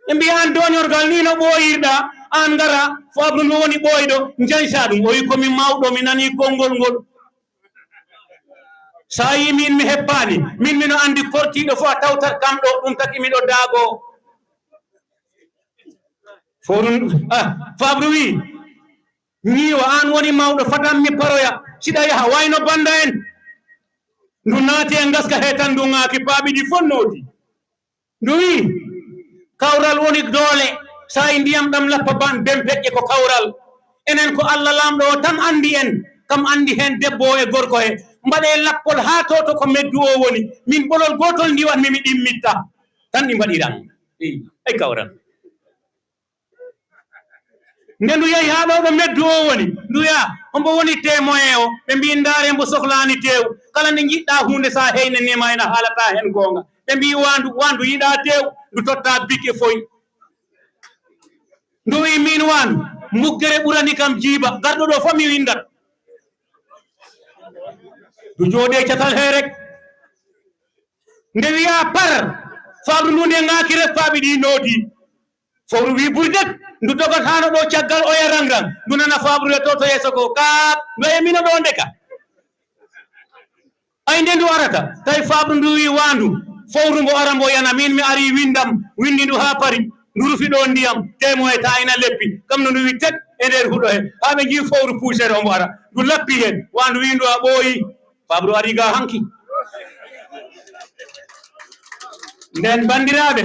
Ɓe mbiya, "Aan dooñorgal ni no ɓooyirɗa, aan ngara, Fabra no woni ɓooyɗo, jansa ɗum." O wi, "Ko mi mawɗo, mi nani konngol ngol." So a yii min mi heppaani, min mino anndi kortiiɗo fof a tawtat kam ɗo, ɗum taki miɗo daago. Fo ɗum, ah, Fabru wi, "Ñiiwa, aan woni mawɗo, fatan mi paroya, siɗa yaha, wayno bannda en." Ndu naati e ngaska he tan, ndu ŋaaki, paaɓi ɗi fof nooti. Ndu wi, "Kawral woni doole, Saa'i ndiyam ɗam lappa ban bempeƴƴe ko kawral. Enen ko Allah Laamɗo o tan anndi en, kam anndi heen debbo o e gorko he. Mbaɗee lappol haa tooto ko meddu o woni. Min ɓolol gootol ndiwanmi mi ɗimmitta. Tan ɗi mbaɗiran. Eyi, ay kawral. Nde ndu yahi haa ɗo ɗo meddu o woni, ndu wi'a, "Hombo woni témoin o?" Ɓe mbi'i, "Ndaare mbo sohlaani teew. Kala nde njiɗɗaa huunde, so a heynanii ma, ina haalataa heen goonga." Ɓe mbi'i, "Waandu, waandu yiɗaa teew." Ndu totta bik e foy. Ndu wi'i, "Miin waandu, muggere ɓurani kam jiiba. Garɗo ɗo fof mi winndat." Ndu jooɗee catal hee rek. Nde wi'a par, fawru ndu nde ŋaaki rek, paaɓi ɗi noodi. Fowru wi burdet, ndu dogotaano ɗo caggal oya rang-rang, ndu nana faaɓrude to, to yeeso ko kaat, no e mino ɗo ndeka. Ay nde ndu arata, tawi faaɓru ndu wi waandu, fowru mbo ara mbo yana, min mi ari windam, windi ndu haa pari, ndu rufi ɗo ndiyam, temo e ta ina leppi, kam no ndu wi tek e nder huɗo he, haa ɓe nji fowru puusere ombo ara, ndu lappi heen, waandu wi ndu a ɓooyi. Fabru ari ga hanki. Nden, banndiraaɓe,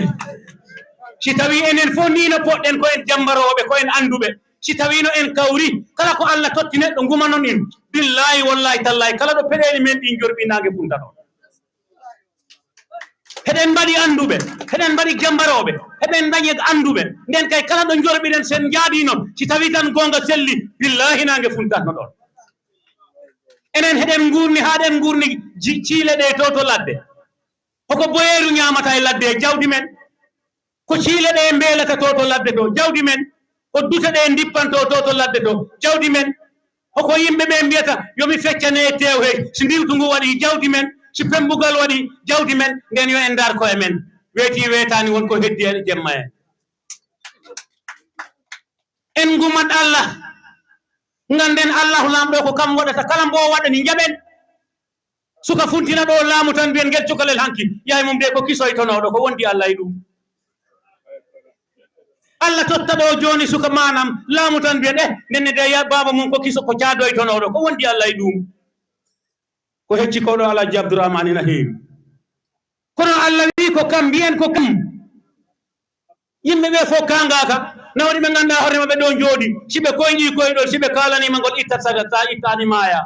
si tawii enen fof nii no poɗɗen, ko en jammbarooɓe, ko en annduɓe, si tawii no en kawri, kala ko Allah totti neɗɗo, ngumanon en. Billaahi, wallaahi, tallaahi, kala ɗo peɗeeli men ɗin jorɓi, naange funtanon. Heɗen mbaɗi annduɓe, heɗen mbaɗi jammbarooɓe, heɗen ndañi annduɓe. Nden kay, kala ɗo njorɓiɗen, sen njaadii noon, si tawii tan goonga selli, billaahi, naange funtatno ɗoon. Enen heɗen nguurni, haa ɗen nguurni ji-, ciile ɗe to, to ladde. Hoko boyeeru ñaamata e ladde e jawdi men? Ko ciile ɗe mbeelata to, to ladde to, jawdi men? Ko dute ɗe ndippanto to, to ladde to, jawdi men? Hoko yimɓe ɓe mbiyata, "Yo mi feccane e teew he, si ndiwtu ngu waɗi, jawdi men, si pembugal waɗi, jawdi men"? Nden yo en ndaar koye men. Weeti weetaani, won ko heddi e jemma en. En ngumat Allah. Ngannden Allahu Laamɗo ko kam waɗata, kala mbo waɗani njaɓen. Suka funtina ɗo laamu tan, mbiyen ngel cukalel hanki, yaay mum de ko kisoytonooɗo, ko wondi Allah e ɗum. Allah totta ɗo jooni suka maanam laamu tan, mbiyen, "Eh, nenne de ya baaba mum ko kiso, ko caadoytonooɗo, ko wondi Allah e ɗum." Ko hecci ko ɗo Alhaji Abdourahmane ina heewi. Kono Allah wi ko kam, mbiyen ko kam. Yimɓe ɓe fof kaangaaka, nawri ɓe ngannduɗaa hoore maɓɓe ɗo njooɗi, si ɓe koyɗii koyɗol, si ɓe kaalaniima ngol, ittat saga, ta ittaani maaya.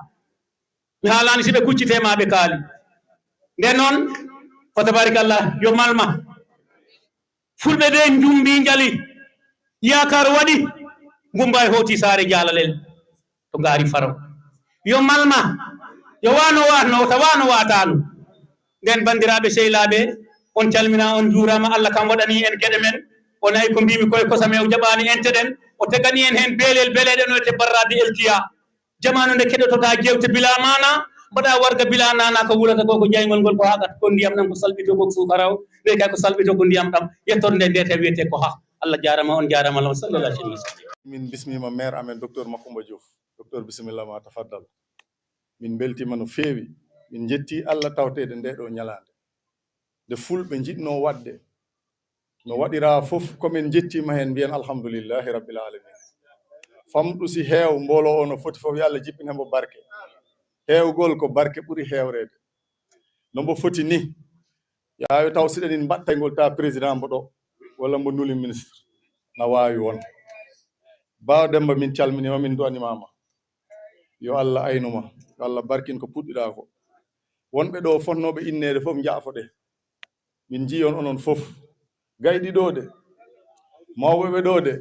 Mi haalaani si ɓe kuccitee ma ɓe kaali. Nden noon, ko tabarakallah, yo malma. Fulɓe de njumbi njali, yaakaar waɗi, Mumbaay hooti saare jaalalel. To ngaari faro. Yo malma, yo waano waatno, ta waano waataano. Nden, banndiraaɓe sehilaaɓe, on calminaa, on njuuraama. Allah kam waɗanii en geɗe men. O nayi ko mbiimi koye kosam he, o jaɓaani ente ɗen. O teganii en heen beelel, beeleeɗe no wiyetee barraade eltiya. Jamaanu nde keɗototaa jeewte bilaa maana, mbaɗaa warga bilaa naana, ko wulata ko, ko jayngol ngol, ko haaqat, ko ndiyam ɗam, ko salɓito, ko suukara o, nde kay ko salɓito, ko ndiyam ɗam. Yettorde nde, nde tawi wiyetee ko ha. Allah jaaraama, on jaaraama, Allah sallallahu alaihi wasallam. Min bismiima maire amen, docteur Macoumba Diouf. Docteur, bisimilla ma, tafaddal. Min mbeltiima no feewi. Min njetti Allah tawteede nde ɗo ñalaande. Nde fulɓe njiɗno waɗde, no waɗira fof, ko min njettiima heen, mbiyen alhamdulillahi rabbil alamin. Famɗu si heew, mboolo o no foti fof, yo Allah jippin hembo barke. Heewgol ko barke ɓuri heewreede. No mbo foti ni, yaawi taw siɗen in mbaɗtaygol ta président mbo ɗo, walla mbo nuli ministre, na waawi won. Ba Demba, min calminiima, min du'animaama. Yo Allah aynu ma, yo Allah barkin ko puɗɗiɗaa ko. Wonɓe ɗo fotnooɓe inneede fof, njaafoɗe. Min njii on onon fof. Gayɗi ɗo de, mawɓe ɓe ɗo de,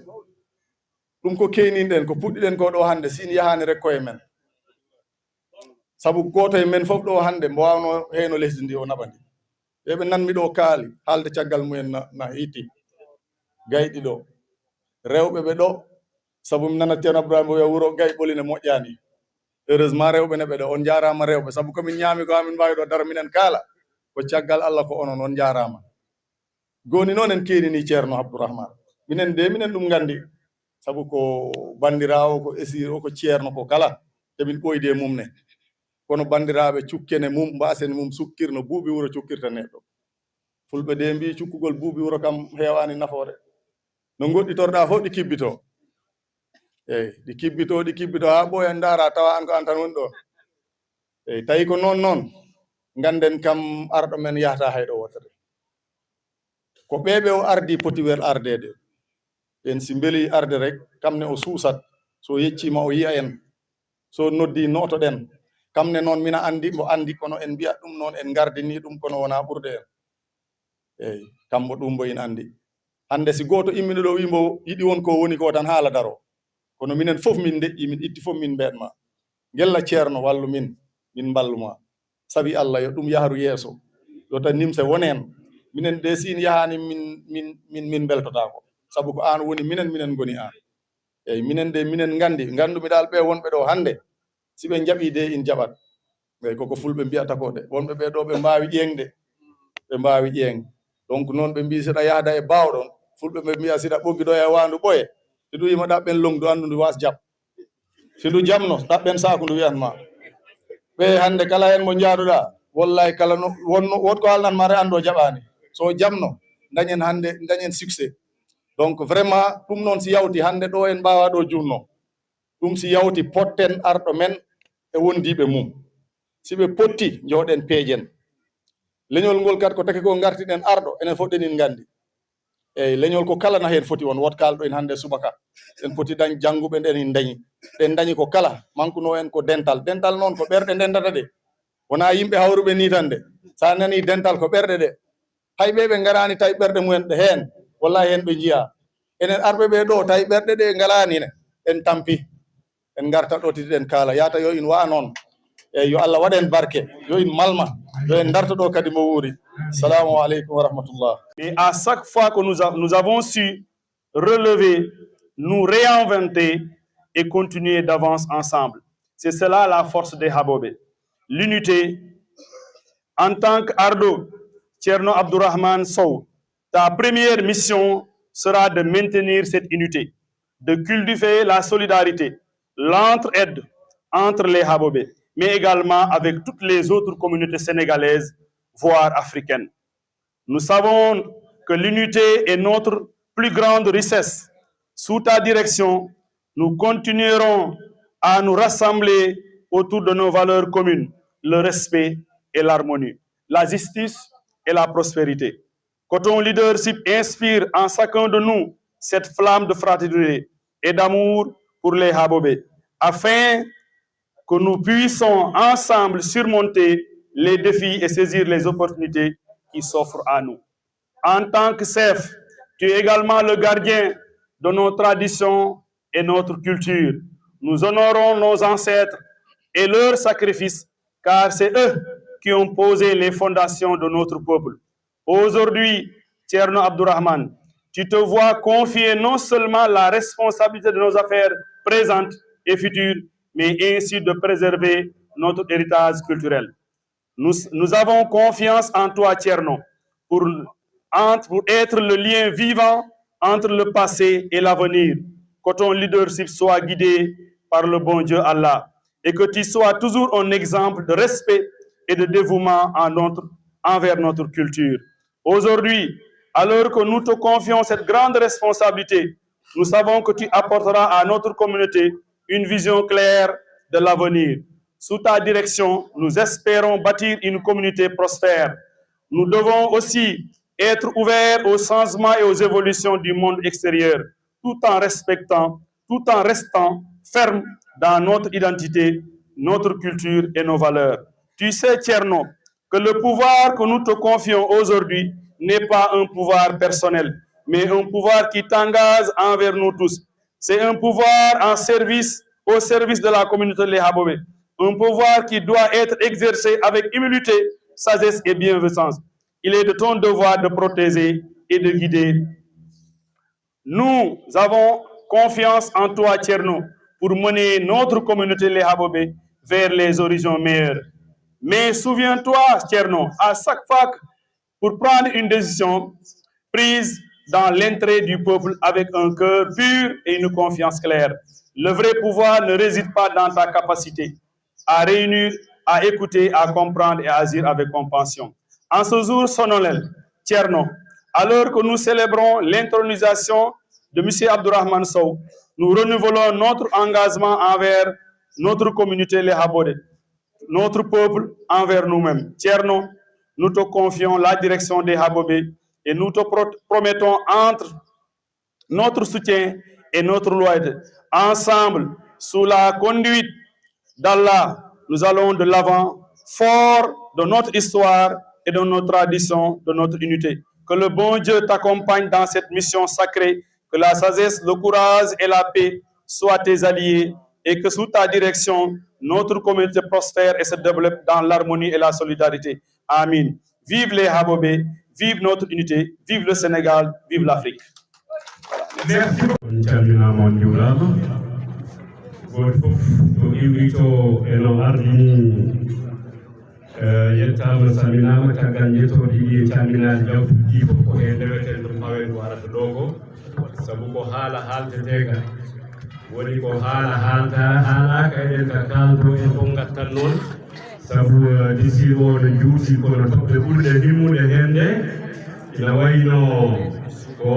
ɗum ko keyninɗen, ko puɗɗiɗen ko ɗo hannde, si in yahaani rek koye men. Sabu gooto e men fof ɗo hannde, mbo waawno heyno lesdi ndi o naɓa ndi. Ɓe ɓe nanmi ɗo kaali, haalde caggal mumen na, na hiiti. Gayɗi ɗo. Rewɓe ɓe ɗo, sabu mi nana Ceerno Abdourahmane mbo wiya wuro gay ɓoli ne moƴƴaani. Heureusement rewɓe ne ɓe ɗo, on njaaraama rewɓe, sabu ko min ñaami ko haa min mbaawi ɗo daro minen kaala. Ko caggal Allah ko onon, on njaaraama. Jooni noon en keeninii Ceerno Abdourahmane. Minen de, minen ɗum nganndi. Sabu ko banndiraawo, ko esir o, ko ceerno, ko kala. Emin ɓooyde e mum ne. Kono banndiraaɓe, cukkene mum, mbaasen mum sukkir no buubi wuro cukkirta neɗɗo. Fulɓe de mbii cukkugol buubi wuro kam heewaani nafoore. No ngoɗɗitorɗaa fof ɗi kibbito. Eey, ɗi kibbito, ɗi kibbito haa ɓooya ndaara tawa aan ko aan tan woni ɗo. Eey, tawi ko noon noon, ngannden kam arɗo men yahata hay ɗo wootere. Ko ɓee ɓe o ardi poti wel ardeede. Ɓen si mbeli arde rek, kam ne o suusat. So yecciima o yi'a en. So noddi nootoɗen. Kam ne noon mina anndi, mbo anndi, kono en mbiya ɗum noon en ngardini ɗum, kono wonaa ɓurde en. Eey, kambo ɗum mbo ina anndi. Hannde si gooto immino ɗo wii mbo yiɗi won ko woni ko tan haala daro. Kono minen fof min ndeƴƴi, min itti fof min mbeɗ ma. Ngella ceerno wallu min, min mballu ma. Sabi Allah yo ɗum yahru yeeso. Yo tan nimse woneen. Minen de si in yahaani min, min, min, min mbeltotaako. Sabu ko aan woni minen, minen ngoni aan. Eey, minen de minen nganndi, nganndumi dal ɓe wonɓe ɗo hannde. Si ɓe njaɓii de in jaɓat. Eey, koko fulɓe mbiyata ko de. Wonɓe ɓe ɗo ɓe mbaawi ƴeeŋde. Ɓe mbaawi ƴeeŋ. Donc noon ɓe mbii siɗa yahda e baawɗon. Fulɓe ɓe mbiya siɗa ɓoggi ɗo e waandu ɓoye. Si ɗum yima ɗaɓɓen longdu anndu ndu waas jaɓ. Si ndu jamno, ɗaɓɓen saaku ndu wiyan ma. Ɓe hannde kala heen mo njaaduɗaa, wallahi kala no, wonno, wot ko haalnan ma re anndo jaɓaani. So jamno, dañen hannde, dañen succès. Donc vraiment, ɗum noon si yawti hannde ɗo en mbaawa ɗo juutno. Ɗum si yawti potten arɗo men e wondiiɓe mum. Si ɓe potti, njooɗen peejen. Leñol ngol kadi ko taki ko ngartiɗen arɗo, enen fof ɗen in nganndi. Eey, leñol ko kala na heen foti won. Wot kaalɗo en hannde subaka. En poti dañ jannguɓe nden en dañi. Ɗen dañi ko kala. Mankuno en ko dental. Dental noon ko ɓerɗe ndendata ɗe. Wonaa yimɓe hawruɓe nii tan de. So a nanii dental ko ɓerɗe ɗe. Hay ɓe ɓe ngaraani tawi ɓerɗe mumen ɗe heen. Wallahi heen ɓe njiyaa. Enen arɓe ɓe ɗo tawi ɓerɗe ɗe ngalaani ne. En tampi. En ngarta ɗo titi en kaala. Yaata yo in wa'a noon. Eey, yo Allah waɗ en barke. Yo in malma. Yo en ndarta ɗo kadi mo wuuri. Salamu aleykum wa rahmatullah. Et à chaque fois que nous, a- nous avons su relever, nous réinventer et continuer d'avancer ensemble. C'est cela la force des Habobe. L'unité, en tant qu'Ardo, Tcherno Abdourahmane Sow, ta première mission sera de maintenir cette unité, de cultiver la solidarité, l'entraide entre les Habobe, mais également avec toutes les autres communautés sénégalaises, voire africaines. Nous savons que l'unité est notre plus grande richesse. Sous ta direction, nous continuerons à nous rassembler autour de nos valeurs communes, le respect et l'harmonie, la justice et la prospérité. Que ton leadership inspire en chacun de nous cette flamme de fraternité et d'amour pour les Habobe, afin que nous puissions ensemble surmonter les défis et saisir les opportunités qui s'offrent à nous. En tant que chef, tu es également le gardien de nos traditions et notre culture. Nous honorons nos ancêtres et leurs sacrifices, car c'est eux qui ont posé les fondations de notre peuple. Aujourd'hui, Tcherno Abdourahmane, tu te vois confier non seulement la responsabilité de nos affaires présentes et futures, mais ainsi de préserver notre héritage culturel. Nous, nous avons confiance en toi, Tcherno, pour, entre- pour être le lien vivant entre le passé et l'avenir. Que ton leadership soit guidé par le bon Dieu Allah et que tu sois toujours un exemple de respect et de dévouement en notre- envers notre culture. Aujourd'hui, alors que nous te confions cette grande responsabilité, nous savons que tu apporteras à notre communauté une vision claire de l'avenir. Sous ta direction, nous espérons bâtir une communauté prospère. Nous devons aussi être ouverts aux changements et aux évolutions du monde extérieur, tout en respectant, tout en restant fermes dans notre identité, notre culture et nos valeurs. Tu sais, Tcherno, que le pouvoir que nous te confions aujourd'hui n'est pas un pouvoir personnel, mais un pouvoir qui t'engage envers nous tous. C'est un pouvoir en service, au service de la communauté Les Habobe. Un pouvoir qui doit être exercé avec humilité, sagesse et bienveillance. Il est de ton devoir de protéger et de guider. Nous avons confiance en toi, Tcherno, pour mener notre communauté Les Habobe vers les horizons meilleurs. Mais souviens-toi, Tcherno, à chaque fois que- pour prendre une décision prise dans l'intérêt du peuple avec un cœur pur et une confiance claire. Le vrai pouvoir ne réside pas dans ta capacité à réunir, à écouter, à comprendre et à agir avec compassion. En ce jour solennel, Tcherno, alors que nous célébrons l'intronisation de Monsieur Abdourahmane Sow, nous renouvelons notre engagement envers notre communauté Les Habobe, notre peuple envers nous-mêmes. Tcherno, nous te confions la direction des Habobe et nous te pro- promettons entre notre soutien et notre loyauté. Ensemble, sous la conduite d'Allah, nous allons de l'avant, forts de notre histoire et de nos traditions, de notre unité. Que le bon Dieu t'accompagne dans cette mission sacrée, que la sagesse, le courage et la paix soient tes alliés, et que sous ta direction, notre communauté prospère et se développe dans l'harmonie et la solidarité. Amin. Vive les Habobe, vive notre unité, vive le Sénégal, vive l'Afrique. Merci beaucoup. On calminaama, on njuuraama. Gooto fof to iwri to e no ardini, eh, yettaama, salminaama. Caggal njettoordi ɗi e calminaali jawtuɗi ɗi fof, ko e ndeweten ɗum pawen ko arata ɗo ko. Sabu ko haala haalteteeka. Woni ko haala haalta, haalaaka, eɗen ka kaaldo en fof ngattan noon. Sabu, eh, disiiɗo o no juuti kono toɓɓe ɓurɗe himmude heen ɗe, ina wayno ko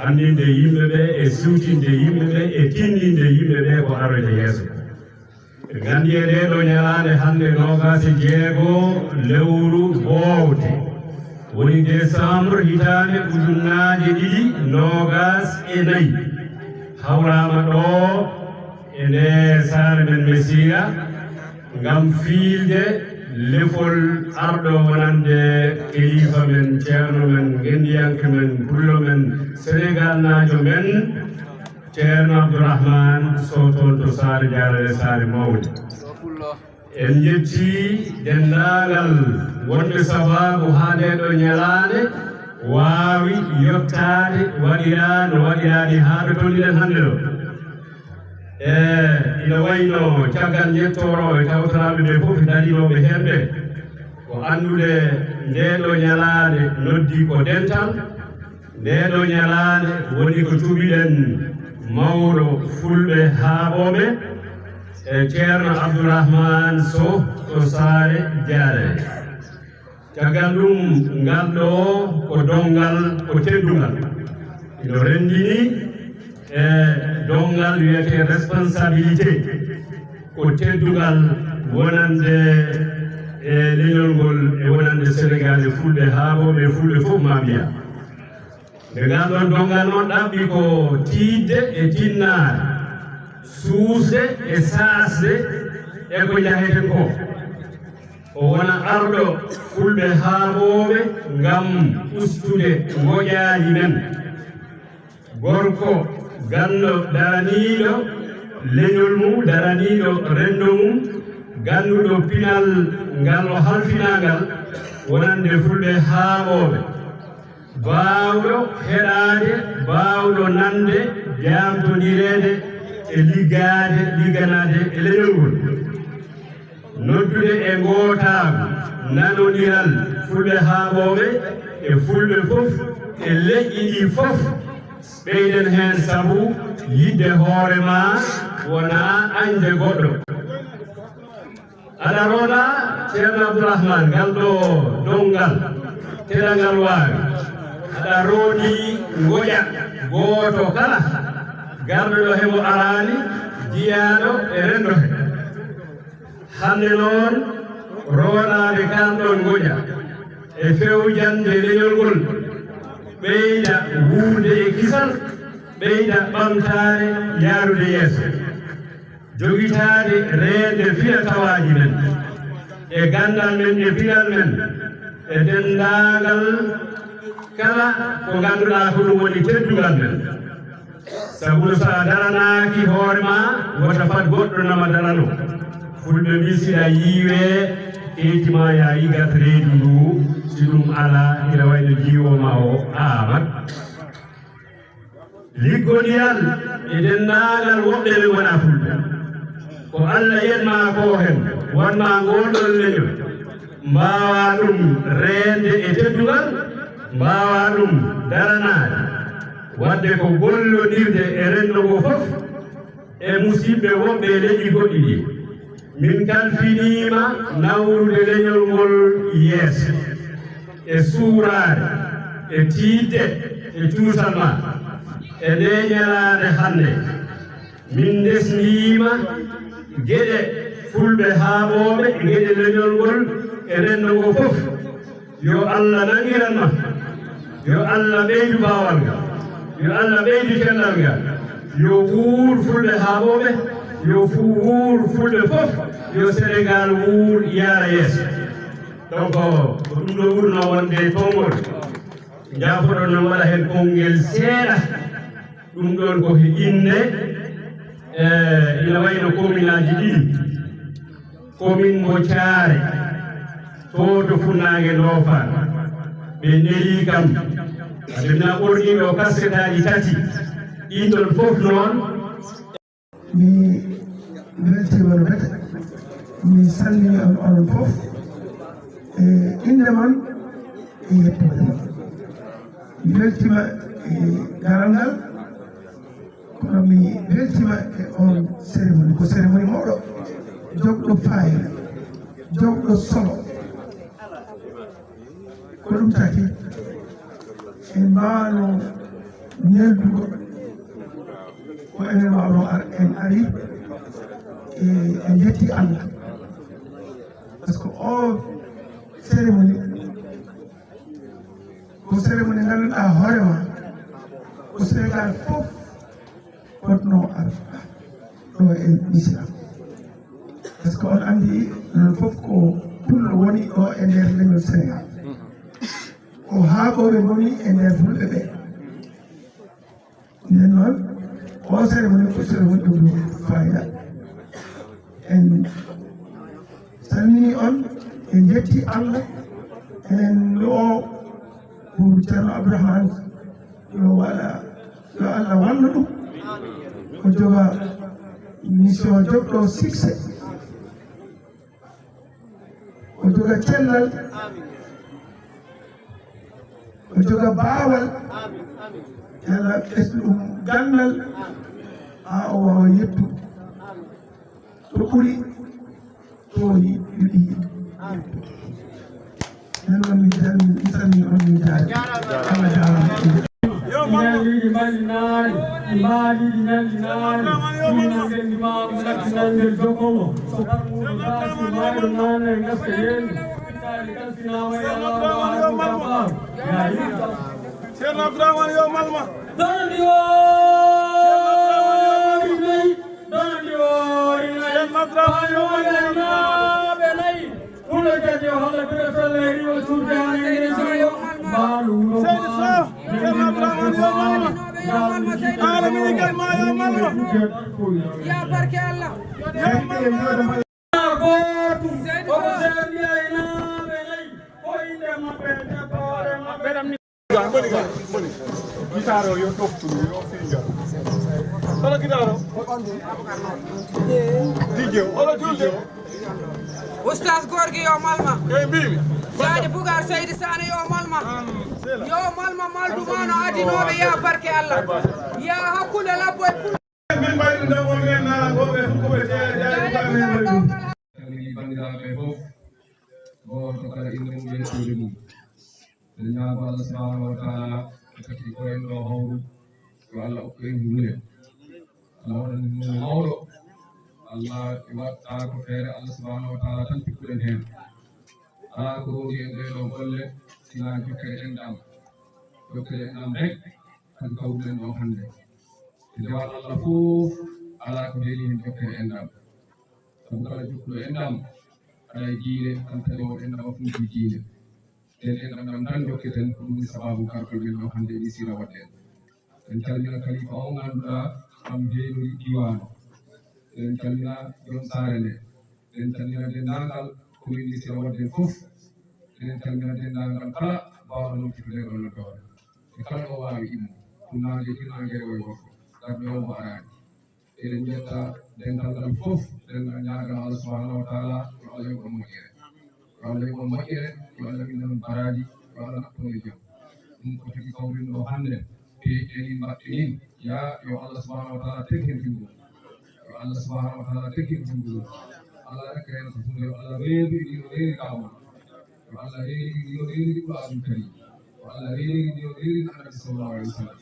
anndinde yimɓe ɓe e siwtinde yimɓe ɓe e tinndinde yimɓe ɓe ko aroyta yeeso. Ɓe nganndi e ndee ɗoo ñalaande hannde noogaas e jeego lewru boowte, woni décembre hitaande ujunnaaje ɗiɗi noogaas e nayi, hawraama ɗo e nde saare men Mesiira ngam fiilde lefol arɗo wonande kalifa men, ceerno men, ngenndiyanke men, pullo men, Senegaalnaajo men, Ceerno Abdourahmane Sow toon to Saare Jaarale, Saare Mawde. En njetti denndaangal wonɓe sabaabu haa ndee ɗoo ñalaande waawi yottaade, waɗiraa no waɗiraa ni haa ɗo tolniɗen hannde ɗo. E ina wayno caggal njettoorooɓe tawtoraaɓe ɓe fof e darinooɓe heen ɓe, ko anndude ndee ɗoo ñalaande noddi ko dental. Ndee ɗoo ñalaande woni ko cuɓiɗen mawɗo fulɓe haaɓooɓe e Ceerno Abdourahmane Sow to Saare Jaarale. Caggal ɗum, ngal ɗoo ko donngal, ko teddungal. Ino renndini e donngal wiyetee responsabilité, ko teddungal wonande e leñol ngol e wonande Senegaal e fulɓe haaɓooɓe e fulɓe fof, maa mbiya. Nde ngal ɗoon donngal noon ɗaɓɓi ko tiiɗde e tinnaare, suusde e saasde e ko njaheten ko. O wona arɗo fulɓe haaɓooɓe ngam ustude ngoƴaaji men. Gorko ganndo daraniiɗo leñol mum, daraniiɗo renndo mum, gannduɗo pinal ngal o halfinaa ngal wonande fulɓe haaɓooɓe. Baawɗo heɗaade, baawɗo nande, jaabtondireede e liggaade, ligganaade e leñol ngol. Noddude e ngootaagu, nanondiral fulɓe haaɓooɓe e fulɓe fof e leƴƴi ɗi fof. Ɓeyden heen sabu yiɗde hoore maa wonaa añde goɗɗo. Aɗa rooda, Ceerno Abdourahmane, ngal ɗo donngal, teɗangal waawi. Aɗa roodi ngoƴa gooto kala garɗo ɗo he mo araani, jiyaaɗo e renndo he. Hannde noon, rooɗaade kal ɗoon ngoƴa e fewjande leñol ngol, ɓeyda wuurde e kisal, ɓeyda ɓamtaare yaarude yeeso. Jogitaade reende fina tawaaji men, e ganndal men e pinal men, e denndaangal kala ko ngannduɗaa ko ɗum woni teddungal men. Sabu no so a daranaaki hoore ma, wota fad goɗɗo nama darano. Fulɓe mbii, si a yiiwee, keyti ma yaa yigat reedu ndu, si ɗum alaa, ina wayno jiiwo ma o aamat. Liggondiral e denndaangal woɓɓe ɓe ngonaa Fulɓe. Ko Alla yiyan ma ko heen, won ma ngool ɗoon leñol. Mbaawaa ɗum reende e teddungal, mbaawaa ɗum daranaade. Waɗde ko gollondirde e renndo ngo fof e musidɓe woɓɓe e leƴƴi goɗɗi ɗi. Min kalfiniima nawrude leñol ngol yeeso e suuraare, e tiiɗde, e cuusal ma e ndee ñalaande hannde. Min ndesndiima geɗe fulɓe haaɓooɓe, geɗe leñol ngol e renndo ngo fof. Yo Allah nangiran ma. Yo Allah ɓeydu baawal ngal. Yo Allah ɓeydu cellal ngal. Yo wuur fulɓe haaɓooɓe. Yo fu wuur fulɓe fof. Yo Senegaal wuur yaara yeeso. Donc ko ɗum ɗo ɓurnoo wonde tonngol. Njaafoɗon noon waɗa heen konngel seeɗa. Ɗum ɗoon ko he innde, e ina wayno kominaaji ɗiɗi. Komin mo Caare, to to funnaange Ndofaan. Ɓe nelii kam. Ɓe na ɓornii ɗo kasketaaji tati. Ɗiin ɗoon fof noon. Mi weltiima no bete. Mi salmini on onon fof. E innde mon e yettoode mon. Mi weltiima e garal ngal. Kono mi weltiima e on cérémonie. Ko cérémonie mawɗo, jogɗo fayida, jogɗo solo. Ko ɗum taki en mbaawno neldugo ko enen waawno ar en ari e en njetti Allah. Parce que o cérémonie ko cérémonie ngannduɗaa hoore ma ko Sénégal fof fotno ar ɗo e Misira. Parce que on anndi non fof ko pullo woni ɗo e nder leñol Sénégal. O haaɓooɓe ngoni e nder fulɓe ɓe. Nden noon o cérémonie ko cérémonie ɗum fayida. En salmini on, en njetti Allah. Enen ɗo pour Ceerno Abdourahmane yo waɗa, yo Allah wallu ɗum. O joga mission jogɗo succès. O joga cellal. O joga baawal. Yalla ɓesdu ɗum gandal. Ha o wawa yettu to ɓuri to yiɗi. Nden on mi jami mi sami on mi jaari. Allah jaarama. Yo ñalli ɗi mbaɗi naari, ɗi mbaali ɗi ñalli naari, ɗum no ɓendi maamu natti nande jokomo, so barmuɗo baasi mayɗo nane gaska yeesu, taali kalfinaama e Allah wa hadu kabar. Ya yimɓe. Ceerno Abdourahmane yo malma. Donandi o ri nayi, donandi o ri nayi, Ceerno Abdourahmane yo malma. Ɓe nayi. Pullo Jaajo, holla biro felle riwo cuuɗi amen e riwo. Mbaalu wuro Seydi Sow, Ceerno Abdourahmane yo malma. Aala mini kay ma yo malma. Ya barke Allah. Yo malma. Gootum, ko ko seeɗi ay naaɓe nayi, ko innde maɓɓe, debbo hoore maɓɓe. Boni ga, boni. Gitaar o yo toftu, yo fiija. Hola gitaar o? D J o, hola julde o? Oustaz Gorgui yo malma. Eyi mbimi. Jaade Bougar Seydi Sane yo malma. Yo malma maldu ma no adinooɓe ya barke Allah. Ya hakkunde labbo e pul. Min mbaɗi ɗum ɗo wonɓe naalankoɓe hukkuɓe jeeya jaade Bougar min mbaɗi ɗum. Salmini banndiraaɓe fof. Gooto kala innde mum e yettoode mum. Eɗen ñaago Allah subhanahu wa taala, wakkati ko en ɗo hawru, yo Allah okku en huunde. Allah waɗan huunde mawɗo. Allah waɗta ko feere Allah subhanahu wa taala tan cikkuɗen heen. Alaa ko roogi en ɗee ɗoo golle, sinaa jokkere enɗam. Jokkere enɗam rek, kadi kawruɗen ɗo hannde. E dewal Allah fof, alaa ko heeli heen jokkere enɗam. Sabu kala jokkuɗo enɗam, aɗa e jiile, tan tawi on enɗam o funti jiile. Nden enɗam ɗam tan jokketen, ko ɗum woni sababu gargol men ɗo hannde e Misira waɗde en. En calmina kalifa o ngannduɗaa kam heynori diiwaan o. Eɗen calmina joom saare nde. Eɗen calmina denndaangal commune Misira waɗde en fof. Eɗen calmina denndaangal kala baawɗo noddude nder ɗo noddoore. E kala ɗo waawi immo. Funnaange e hirnaange rewo e worgo. Garɗo e wonko araani. Eɗen njetta dental ngal fof, eɗen ñaaga Allah subhanahu wa taala, yo Allah yoɓ on moƴƴere. Yo Allah yoɓ on moƴƴere, yo Allah windan on baraaji, yo Allah naɓɓu on e jam. Ɗum ko tagi kawrin ɗo hannde, peeje ɗe min mbaɗɗi min, ya yo Allah subhanahu wa taala teg heen junngo mum. Yo Allah subhanahu wa taala teg heen junngo mum. Allah rek reenata huunde, yo Allah reedu e ɗiɗo reeri kaama. Yo Allah reeri ɗiɗo reeri Qur'aanul Kariim. Yo Allah reeri ɗiɗo reeri Annabi sallallahu alaihi wa sallam.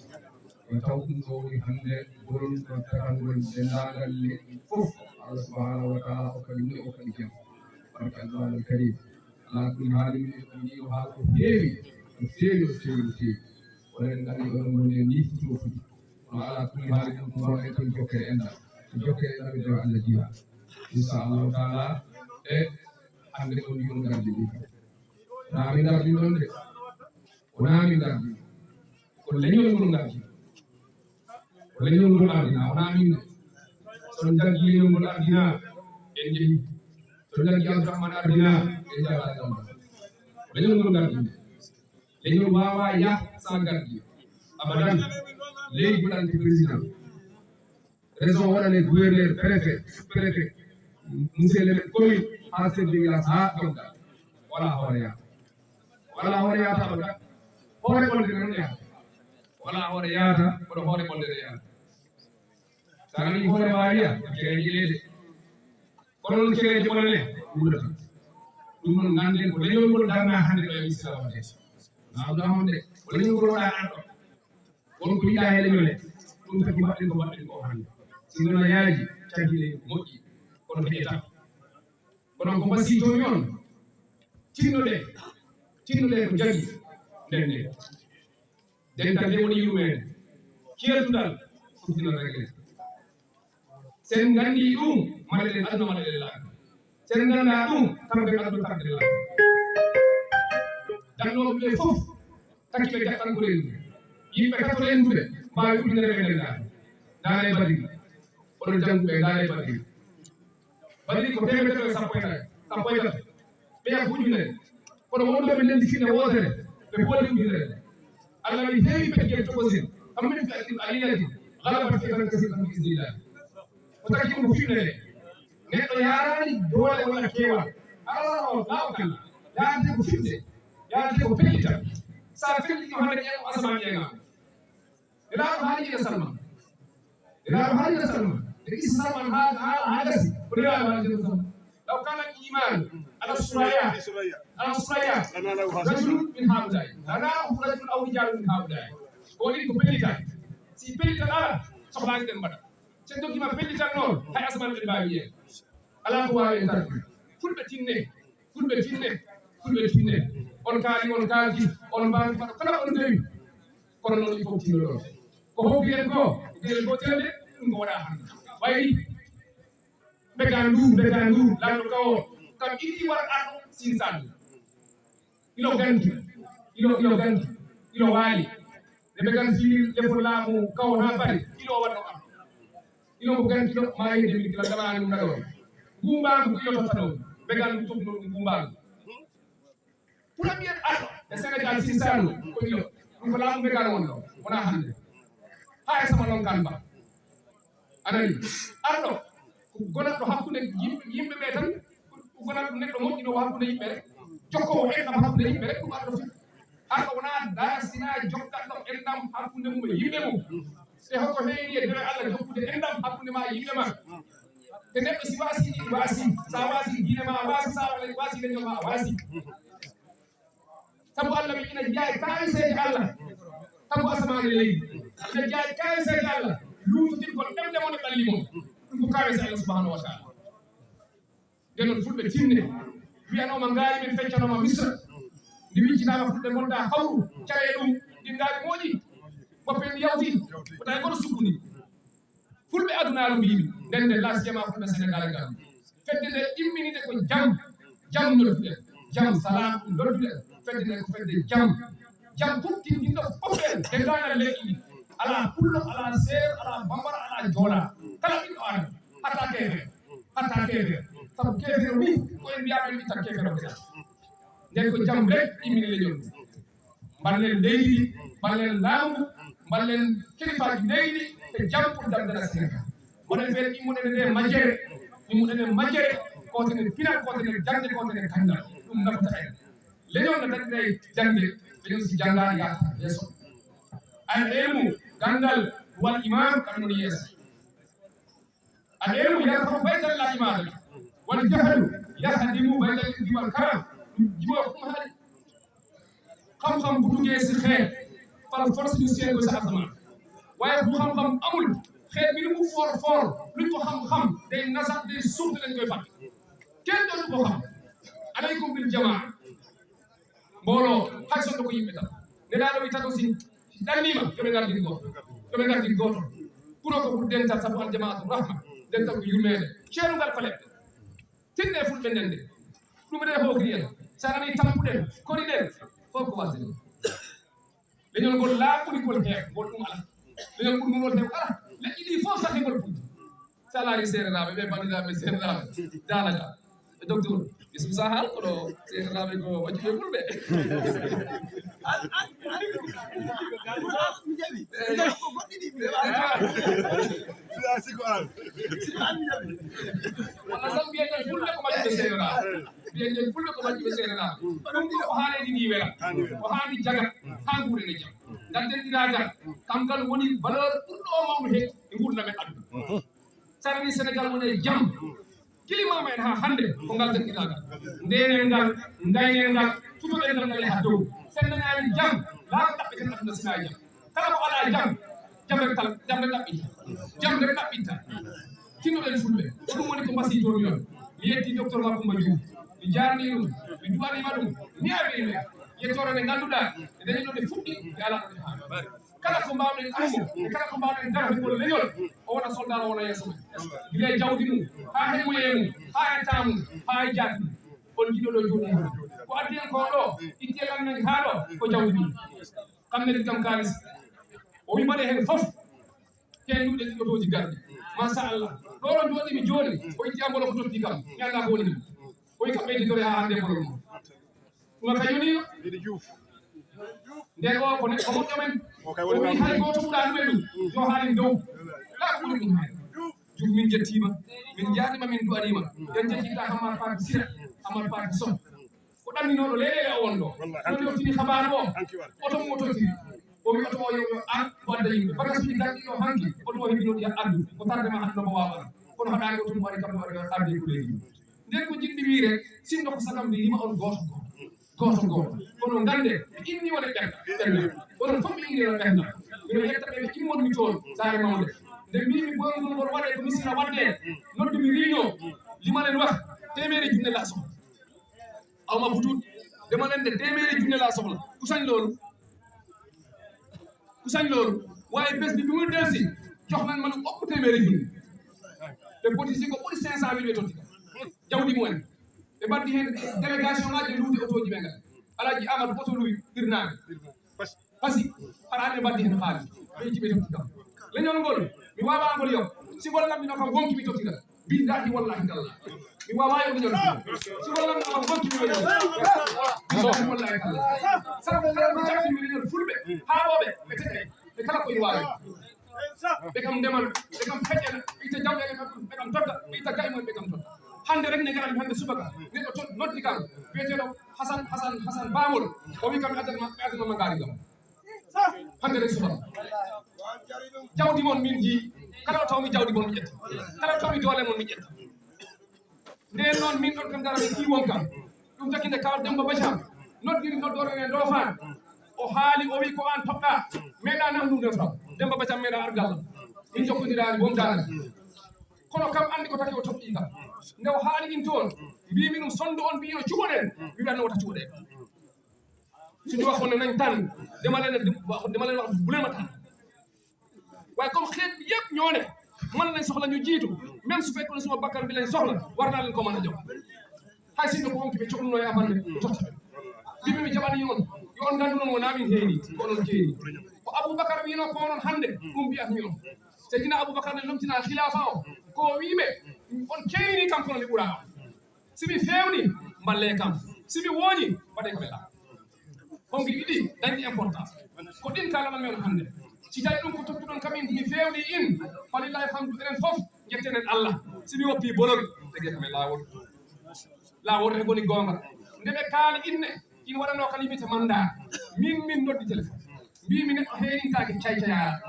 Ko taw ɗum ɗo woni hannde bonɗo tagangol denndaangal leƴƴi fof, Allah subhanahu wa taala okka ɗum ne okka ɗi jam. Barka Alqur'aanul Kariim. Alaa kulli haali, min en ɗum yiino haala ko feewi, no feewi, no feewi, no feewi. O Oɗon nganndi oɗon ngonndi e nii foti o foti. Kono alaa kulli haali ɗum ko won en toon jokkere enɗam. Jokkere enɗam e dewa Allah jiya. Inchallahu taala e hannde on yon ngardi ɗi. Wonaa min ngardi ɗon de. Wonaa min ngardi. Ko leñol ngol ngardi. Ko leñol ngol ardina, wonaa min de. So on ngardi leñol ngol ardina, en njehi. So on ngardi Abdourahmane ardina, en njaɓa ɗon. Ko leñol ngol ngardi. Leñol waawaa yah sans garde. Abadan. Leydi waɗante président. Région waɗane gouverneur, préfet, sous-préfet, monsieur le maire, commune, haa chef de village, haa ɗonɗa. Wala hoore yaata. Wala hoore yaata abadan. Hoore ɓolde noon yaata. Wala hoore yaata, kono hoore ɓolde ne yaata. Sa nani hoore waawiya, jeeɗe jeeɗe. Kono noon cereeje ɓolele wuurata. Ɗum noon ngannden ko leñol ngol darna hannde ɗo e Misira waɗde. Nawda hon de, ko leñol ngol waɗa arɗo. Won ko yiɗa he leñole. Ɗum tagi mbaɗɗen ko mbaɗɗen ko hannde. Si noon a yaaji, caggi leñol moƴƴi. Kono heƴata. Kono ko mbasiytoomi on, tinnoɗe, tinnoɗe ko jagi. Nden nde. Dental nde woni yummeede. Ceertudal, fottinal regle. Sen nganndi ɗum, maɗɗen aduna maɗɗen laaka. Sen ngannda ɗum, kamɓe aduna kamɓe laaka. Dannooɓe ɓe fof, takki ɓe jaɓɓan ko rendu. Yimɓe tato renduɓe, mbaawi ujunere ɓe ngannda. Ndaare Badiri. Oɗon jannguɓe, ndaare Badiri. Badiri ko teemedere e sappo e nayi, sappo e tati. Ɓeya ko ujunere. Kono wonɓe ɓe ndenndi kine wootere, ɓe pooli ujunere. Allah wi heewi peƴƴel tokosin, kam min fi'atin qalilatin ghalabat fi'atan kathiratan bi iznillah. Ko taki ɗum ko fiɓnere. Neɗɗo yaaraani doole walla keewal. Alaa o laaɓa kala. Yaarde ko fiɓde. Yaarde ko pellital. Sa fellike hono ƴeew asamaan ƴeeŋaama. Nelaaɗo haali ina salma. Nelaaɗo haali ina salma. E isi salma haa haa haa gasi. Ko Nelaaɗo haali ina salma. Law kana al-iman ala suraya. Ala suraya. Rajulun min haulai. Lana rajulun aw rijalun min haulai. Ko ɗin ko pellital. Si pellital ala, sohlaaki ɗen mbaɗa. Sen dokkima pellital noon, hay asamaan ɗen mbaawi yiyde. Alaa ko waawi en darde. Fulɓe tinne, fulɓe tinne, fulɓe tinne. On kaali, on kaaldi, on mbaawi mbaɗa kala on ndewi. Kono noon il faut tinno ɗon. Ko hokki en ko, ko geɗel gootel de, ɗum ko waɗa hannde. Wayi, mbegaan ndu, mbegaan ndu, lanɗo kawo, kam iɗi wara arɗo Sine Saloum. Ilo ganti, ilo, ilo ganti, ilo waali. Nde mbegaan fii lefol laamu kawo haa bari, ilo waɗno arɗo. Ilo mo ganti ɗo, maa yehde min kila damaani ɗum naɗo. Ngumbaangu ko ilo totta ɗo, mbegaan ɗum toɓno ɗum ngumbaangu. Premier arɗo e Sénégal, Sine Saloum, ko ilo. Ɗum ko laamu mbegaan wonno, wonaa hannde. Haa e sama lonkaan mba. A nani? Arɗo, ko gonatɗo hakkunde yimɓe, yimɓe ɓe tan, ko gonatɗo neɗɗo moƴƴuɗo hakkunde yimɓe rek. Jokkoowo enɗam hakkunde yimɓe rek, ɗum arɗo fii. Arɗo wonaa darsina jokkatɗo enɗam hakkunde mum e yimɓe mum. E hokko heewi e dewe Allah jokkude enɗam hakkunde ma e yimɓe ma. Te neɗɗo si waasi, ɗi waasi. Sa waasi diine ma a waasi, sa waasi leñol ma a waasi. Sabu Allah wi ina jeyaa e kaawiseeje Allah. Sabu asamaan e leydi. Ina jeyaa e kaawiseeje Allah. Luutotirgol ɗemɗe mon e ɓalli mon. Ɗum ko kaawise Allah subhanahu wa taala. Nden noon fulɓe tinne. Wiyanooma ngaari men feccanooma Misra. Ndi wiccitaama fulɓe ngonda hawru. Caree ɗum. Ɗin ngaari mooƴi. Woppe en yawti. Wota e goto sukkuni. Fulɓe adunaaru mbiimi, nden nde lasiyama fulɓe Sénégal ngal. Fedde nde imminiɗe ko jam, jam nodduɗen, jam salaam ɗum nodduɗen. Fedde nde ko fedde jam, jam fof tintinɗo fof en, denndaangal leydi ndi. Alaa pullo, alaa seer, alaa bambara, alaa joola. Kala ɓiɗɗo aadama, hatta keefeero, hatta keefeero. Sabu keefeero ni, ko en mbiyaɓe en itta keefeero ɓe tan. Nden ko jam rek immini leñol mum. Mballen leydi, mballen laamu, mballen kilifaaji leydi e jam pour jam dara Sénégal. Mboɗen ɓen immuɗen e nde majjere, immuɗen e majjere, koten e pinal, koten e jangde, koten e gandal. Ɗum nafata en. Leñol no dañde e jangde, leñol si janngaani yaata yeeso. Al ilmu, gandal, wal iman, kam woni yeeso. Al ilmu yarfa'u baytal imani, wal jahlu yahdimu baytal irdi wal karam. Ɗum jiwo ɗum haali. Xam-xam bu duggee si xeet, par force ñu seen ko si asamaan. Waaye bu xam-xam amul, xeet bi lu mu foor foor, luñ ko xam-xam, day nasax, day suux, dañ koy fàtte. Kenn dootu ko xam. Alaykum bil jamaa. Mbooloo, hay sonno ko yimɓe tan. Nelaaɗo wi tato si Ɗanniima, yo ɓe ngardir gooto. Yo ɓe ngardir gooto. Kuro ko pour dental, sabu Al Jamaatu Rahma. Dental ko yurmeende. Ceerungal ko leɗɗe. Tinne fulɓe nden de. Ɗum re hookiri en. Sa nani tampuɗen, koriɗen, fof ko wasde ɗum. Leñol ngol laaɓuɗi ngol heew, ngol ɗum ala. Leñol ɓurngol ngol heew ala. Leƴƴi ɗi fof saɗi ngol puɗi. Sa laari seereraaɓe, ɓe banndiraaɓe seereraaɓe. Daanaka. E docteur, Yusuf Sahal, kono seereraaɓe ko waccuɓe fulɓe. Walla sabu mbiyen en fulɓe ko majjuɓe seereraaɓe. Mbiyen en fulɓe ko majjuɓe seereraaɓe. Ɗum ɗo ko haaledi ndi wela. Ko haali jaga, haa nguuren e jam. Ngadden ɗiraagal, kam kan woni valeur ɓurɗo o mawnu he e nguurndam men aduna. Sarani Sénégal woni e jam. Kilimama en haa hannde ko ngal denɗinaagal. Ndenen ngal, ngaynen ngal, tutoɗen ngal ngal yaha dow. Sen nanaani jam, laaɓa ɗaɓɓeten aduna sina e jam. Kala ko alaa jam, jam rek tal-, jam rek ɗaɓɓitta. Jam rek ɗaɓɓitta. Tinnoɗen fulɓe, ko ɗum woni ko mbasi jooni on. Mi yetti docteur Macoumba Diouf. Mi jaarni ɗum, mi duwanima ɗum. Mi ari ɓe yettoore nde ngannduɗaa, nde dañi ɗo nde fuɗɗi, nde alaa ɗo nde haa. Kala ko mbaawɗen ɗummo, e kala ko mbaawɗen darde ngol leñol, o wona soldat, o wona yeeso men. Gila e jawdi mum, haa e moyen mum, haa e temps mum, haa e jaati mum. On jiɗo ɗo jooɗi heen. Ko addi en ko ɗo, itti e lan men haa ɗo, ko jawdi mum. Kam ne kam kaalis. O wi mbaɗe heen fof. Ken duɗe ɗi otooji garɗi. Machallah. Ɗo ɗo jooɗi mi jooni, o itti ambolo ko totti kam. Mi anndaa ko woni ɗum. O wi kam ɓeyditore haa hannde bolol mum. Ɗum ka yoni. Nden o ko neɗɗo moƴƴo men. O wi hay gooto ɓuraa ɗum e ɗum. Yo haalin dow. Laa ko ɓuri ɗum heen. Juuf min njettiima. Min njaarniima, min du'aniima. En njettiima Hamar Paate Sira, Hamar Paate Soh. Ko ɗanninooɗo leyɗeele o wonɗo. Woni o tini habaaru o. Oto mo tottiri. O wi oto o yo, yo ar, o adda yimɓe. Bagasuuji garɗi ɗo hanki, oto o heɓino ɗi addu. Ko tardema hannde no mo waawa. Kono haɗaani oto mo ari kam no ari arde ko leydi. Nden ko jiɗmi wiire, sinno ko sagam mi yima on gooto gooto. Gooto gooto. Kono ngannde, ɓe inni wona ɓerɗe. Ɓerɗe. Onon fof ɓe inni wona ɓerɗe. Mino yetta ɓe, ɓe immormi toon, saare mawnde. Nde mbimi boyngol ngol waɗe ko Misira waɗde, noddumi réunion, limanen wax, teemeeri junne laa sohla. Aw ma butut, demal en de teemeeri junne laa sohla. Ku sañ loolu? Ku sañ loolu? Waaye bés bi, bi mu delsi, jox nañ ma lu ëpp teemeeri junne. Te politique ko ɓuri cinq cent mille ɓe totti. Jawdi mumen. Ɓe mbaɗdi heen délégation ŋaaji, luude otooji ɓe ngal. Alaaji Amadou oto luwi hirnaange. Pasi, hara ɓe mbaɗdi heen haalis. Ɓe jiɓe totti kam. Leñol ngol, mi waawaa ngol yo. Si ngol lammi no kam wonki mi tottira. Billahi wallahi tallahi. Mi waawaa yo leñol. Si ngol lammi no kam wonki mi tottira. Billahi wallahi tallahi. Sabu kala ko jatti mi leñol fulɓe. Haa ɗo ɓe, ɓe teɗe. Ɓe kala ko ina waawi. Ɓe kam ndeman, ɓe kam feƴƴana, ɓe itta jawɗeele maɓɓe, ɓe kam totta, ɓe itta gaye mumen, ɓe kam totta. Hannde rek ne ngaran hannde subaka, neɗɗo to-, noddi kam, biyeteeɗo Hasan, Hasan, Hasan Bamol, o wi kam, "Mi addan ma, mi addan ma ngaari ngam." Hannde rek subaka. Jawdi mon min jii, kala ɗo tawmi jawdi mon mi ƴetta. Kala ɗo tawmi doole mon mi ƴetta. Nden noon, min ɗon kam dara, min ɗi won kam. Ɗum taki nde Kaw Demba Bacam noddiri noddoore nde Ndofaan. O haali, o wi, "Ko aan toɗɗaa, meeɗaa nan ɗum nde taw. Demba Bacam meeɗaa ar galla." Min jokkondiraani, wondaani. Kono kam anndi ko taki o toɗɗii kam. Nde o haali ɗin toon, mbiimi ɗum, "Sonndo on mbiino cuɓoɗen, mi wi'an wota cuɓoɗen." Suñu waxoon ne nañ tànn, dama leen a, dama leen wax bu leen ma tànn. Waaye comme xeet bi yëpp ñoo ne, man lañ soxla ñu jiitu, même su fekkoon suma bakkan bi lañ soxla, war naa leen ko mën a jox. Hay si ko wonki ɓe cohluno e amal ɓe, ɓe totta ɓe. Mbiɓe mi jaɓani on, yo on nganndu noon wonaa min heeni, ko onon keeni. Ko Abubakar wiino ko onon hannde, ɗum mbiyatmi on. Seydina Abubakar ne lomtina khilaafa o, ko o wiiɓe, on keenini kam kono mi ɓuraa on. Si mi feewni, mballee kam. Si mi wooñi, mbaɗee ko ɓe laa. Honki ɗiɗi dañi importance. Ko ɗin kaalanan men hannde. Si tawi ɗum ko tottuɗon kam in, mi feewni in, falillahi alhamdu, enen fof njettenen Allah. Si mi woppi bolol, tege kam e laawol. Laawol rek woni goonga. Nde ɓe kaali inne, in waɗanoo ka limite mandat. Min, min noddi téléphone. Mbiimi neɗɗo heenintaake caycayaara.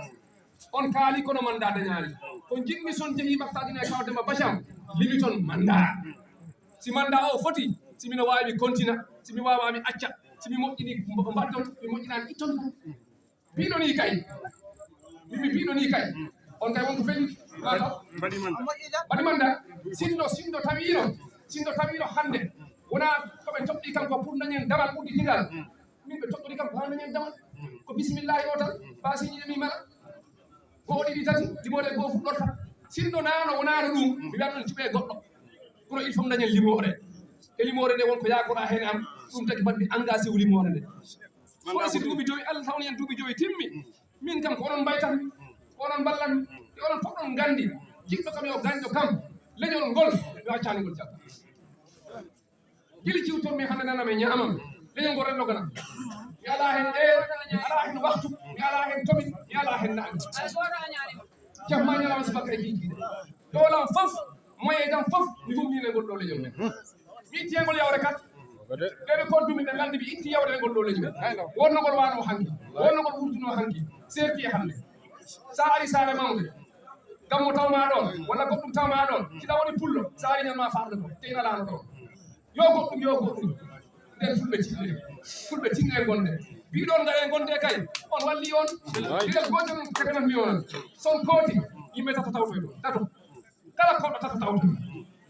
On kaali kono mandat dañaali. Ko jiɗmi son jehi maktaadina e Kaw Demba Bacam, limiton mandat. Si mandat o foti, si mino waawi mi kontina, si mi waawaa mi acca, si mi moƴƴini mb-, mbaɗton, mi moƴƴinaani itton. Mbiɗo ni kay. Mimi mbiɗo ni kay. On kay wonko feli. Mbaɗi mandat. Mbaɗi mandat. Sinno, sinno tawiino, sinno tawiino hannde wonaa ko ɓe toɗɗi kam ko pour dañen damal udditingal. Min ɓe toɗɗori kam ko haa dañen damal. Ko bismillahi o tan. Basiiji mi mala. Ko o ɗiɗi tati, limoore goo fuɗɗorta. Sinno naano wonaano ɗum, mi wiyan ɗum cuɓee goɗɗo. Kono il faut dañen limoore. E limoore nde won ko yaakoraa heen am, ɗum tagi mbaɗmi engagé wu limoore nde. Kono si duuɓi joyi, Allah tawni en duuɓi joyi timmi. Min kam ko onon mbaytan, ko onon mballan, e onon fof ɗon nganndi. Jiɗɗo kam yo gañɗo kam, leñol ngol, mi accaani ngol jagga. Gila ciwtormi hannde nana mi ñaamam. Leñol ngol renndo gana. Mi alaa heen heure, mi alaa heen waktu, mi alaa heen tomin, mi alaa heen naange. Jamma ñalawma subaka e jiijiiɗe. Doolam fof, moyen jam fof, mi humni e ngol ɗo leñol men. Mi itti e ngol yawre kat. Ɓeɓe koddumi ɓe nganndi mi itti yawre e ngol ɗo leñol. Wonno ngol wano hanki, wonno ngol wurtuno hanki, serti e hannde. Sa ari saare mawnde, gammo tawma ɗon, walla goɗɗum tawma ɗon, kiɗa woni pullo, sa ari ñanma farde ko, te ina laano ɗon. Yo goɗɗum, yo goɗɗum. Nden fulɓe tinne, fulɓe tinne gonde. Mbiɗon ngaɗe gonde kay, on walli on. Digal gootal on teganat mi on. Son kooti, yimɓe tato tawtoy ɗo, tato. Kala koɗɗo tato tawtoy.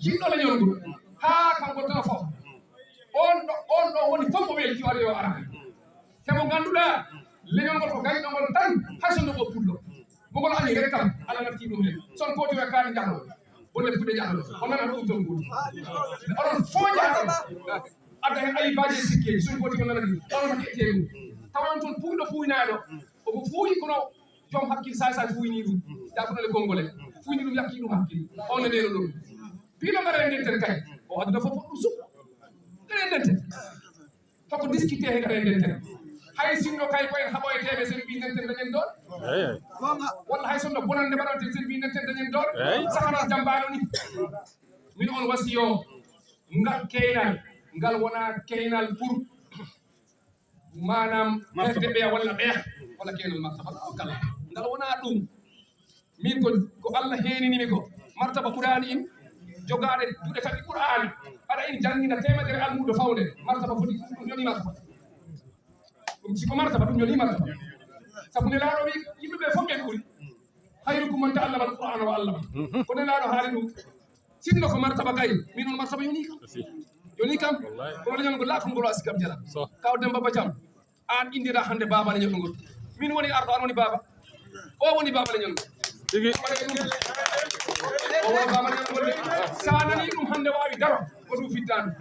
Jiɗɗo leñol ngol, haa kanko tan fof. On ɗo, on ɗo woni fof mo welti o ari o arani. Te mo ngannduɗaa, leñol ngol ko gañɗo ngol tan, hay so ndogo pullo. Mo ngol ani rek kam, Alla natti ɗum heen. Son kooti o e kaani njahno. Bolle puɗe njahno. O nana ɗum ton ngol. Oɗon fof njahno. Adda heen ayi baaji e sikkeeji, son kooti o nana ɗum. Oɗon mbaɗi e teewu. Tawa on toon puuyɗo puuynaaɗo. Omo fuuyi kono joom hakkil saay saay fuuyni ɗum. Jaafuɗo le konngole. Fuuyni ɗum yakki ɗum hakkil. On ne ndeeno ɗum. Piino ngara e ndenten kay. O aduna fof ɗum suɓ. Ngara e ndenten. Hoko discuté he kadi nden tan. Hay sinno kay ko en haɓoyeteɓe sen mbi nden tan dañen doole. Walla hay sinno bonande mbaɗante sen mbi nden tan dañen doole. Sakana jambaano ni. Min on wasiyo ngal keynal, ngal wona keynal pour manam ɓerɗe ɓeya walla ɓeya walla keynal martaba o kala. Ngal wona ɗum. Min ko, ko Allah heeninimi ko martaba Qur'aani in, jogaade juuɗe tati Qur'aani, aɗa in janngina teemedere almuudo fawde, martaba foti ɗum, ɗum yoni martaba. Ɗum siko martaba, ɗum yoni martaba. Sabu Nelaaɗo wi yimɓe ɓe fof ɓe ɓuri. Khayrukum man ta'allama al-Qur'ana wa 'allama. Ko Nelaaɗo haali ɗum. Sinno ko martaba kay, min on martaba yoni kam. Yoni kam. Kono leñol ngol laakol ngol o asi kam jala. Kaw Demba Badiam. An indira hannde baaba leñol ngol. Min woni arɗo, an woni baaba. O woni baaba leñol ngol. Tigi. O woni baaba leñol ngol. Sa nani ɗum hannde waawi daro, ko ɗum fittaani.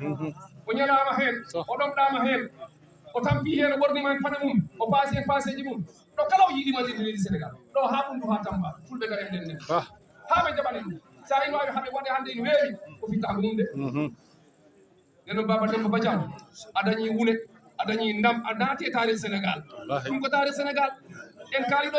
O ñalaama heen, o ɗomɗaama heen. O tampi heen, o ɓornima heen paɗe mum, o paasi heen paaseeji mum. Ɗo kala o yiɗi ma leydi Sénégal. Ɗo haa Ɓunndu haa Tamba, fulɓe ngara e nden nden. Haa ɓe jaɓani ɗum. Sa ina waawi haa ɓe waɗe hannde ina weewi, ko fittaango mum de. Nden noon Baba Demba Badiam, a dañi wune, a dañi ndam, a naati e taarih Sénégal. Ɗum ko taarih Sénégal. En kaali ɗo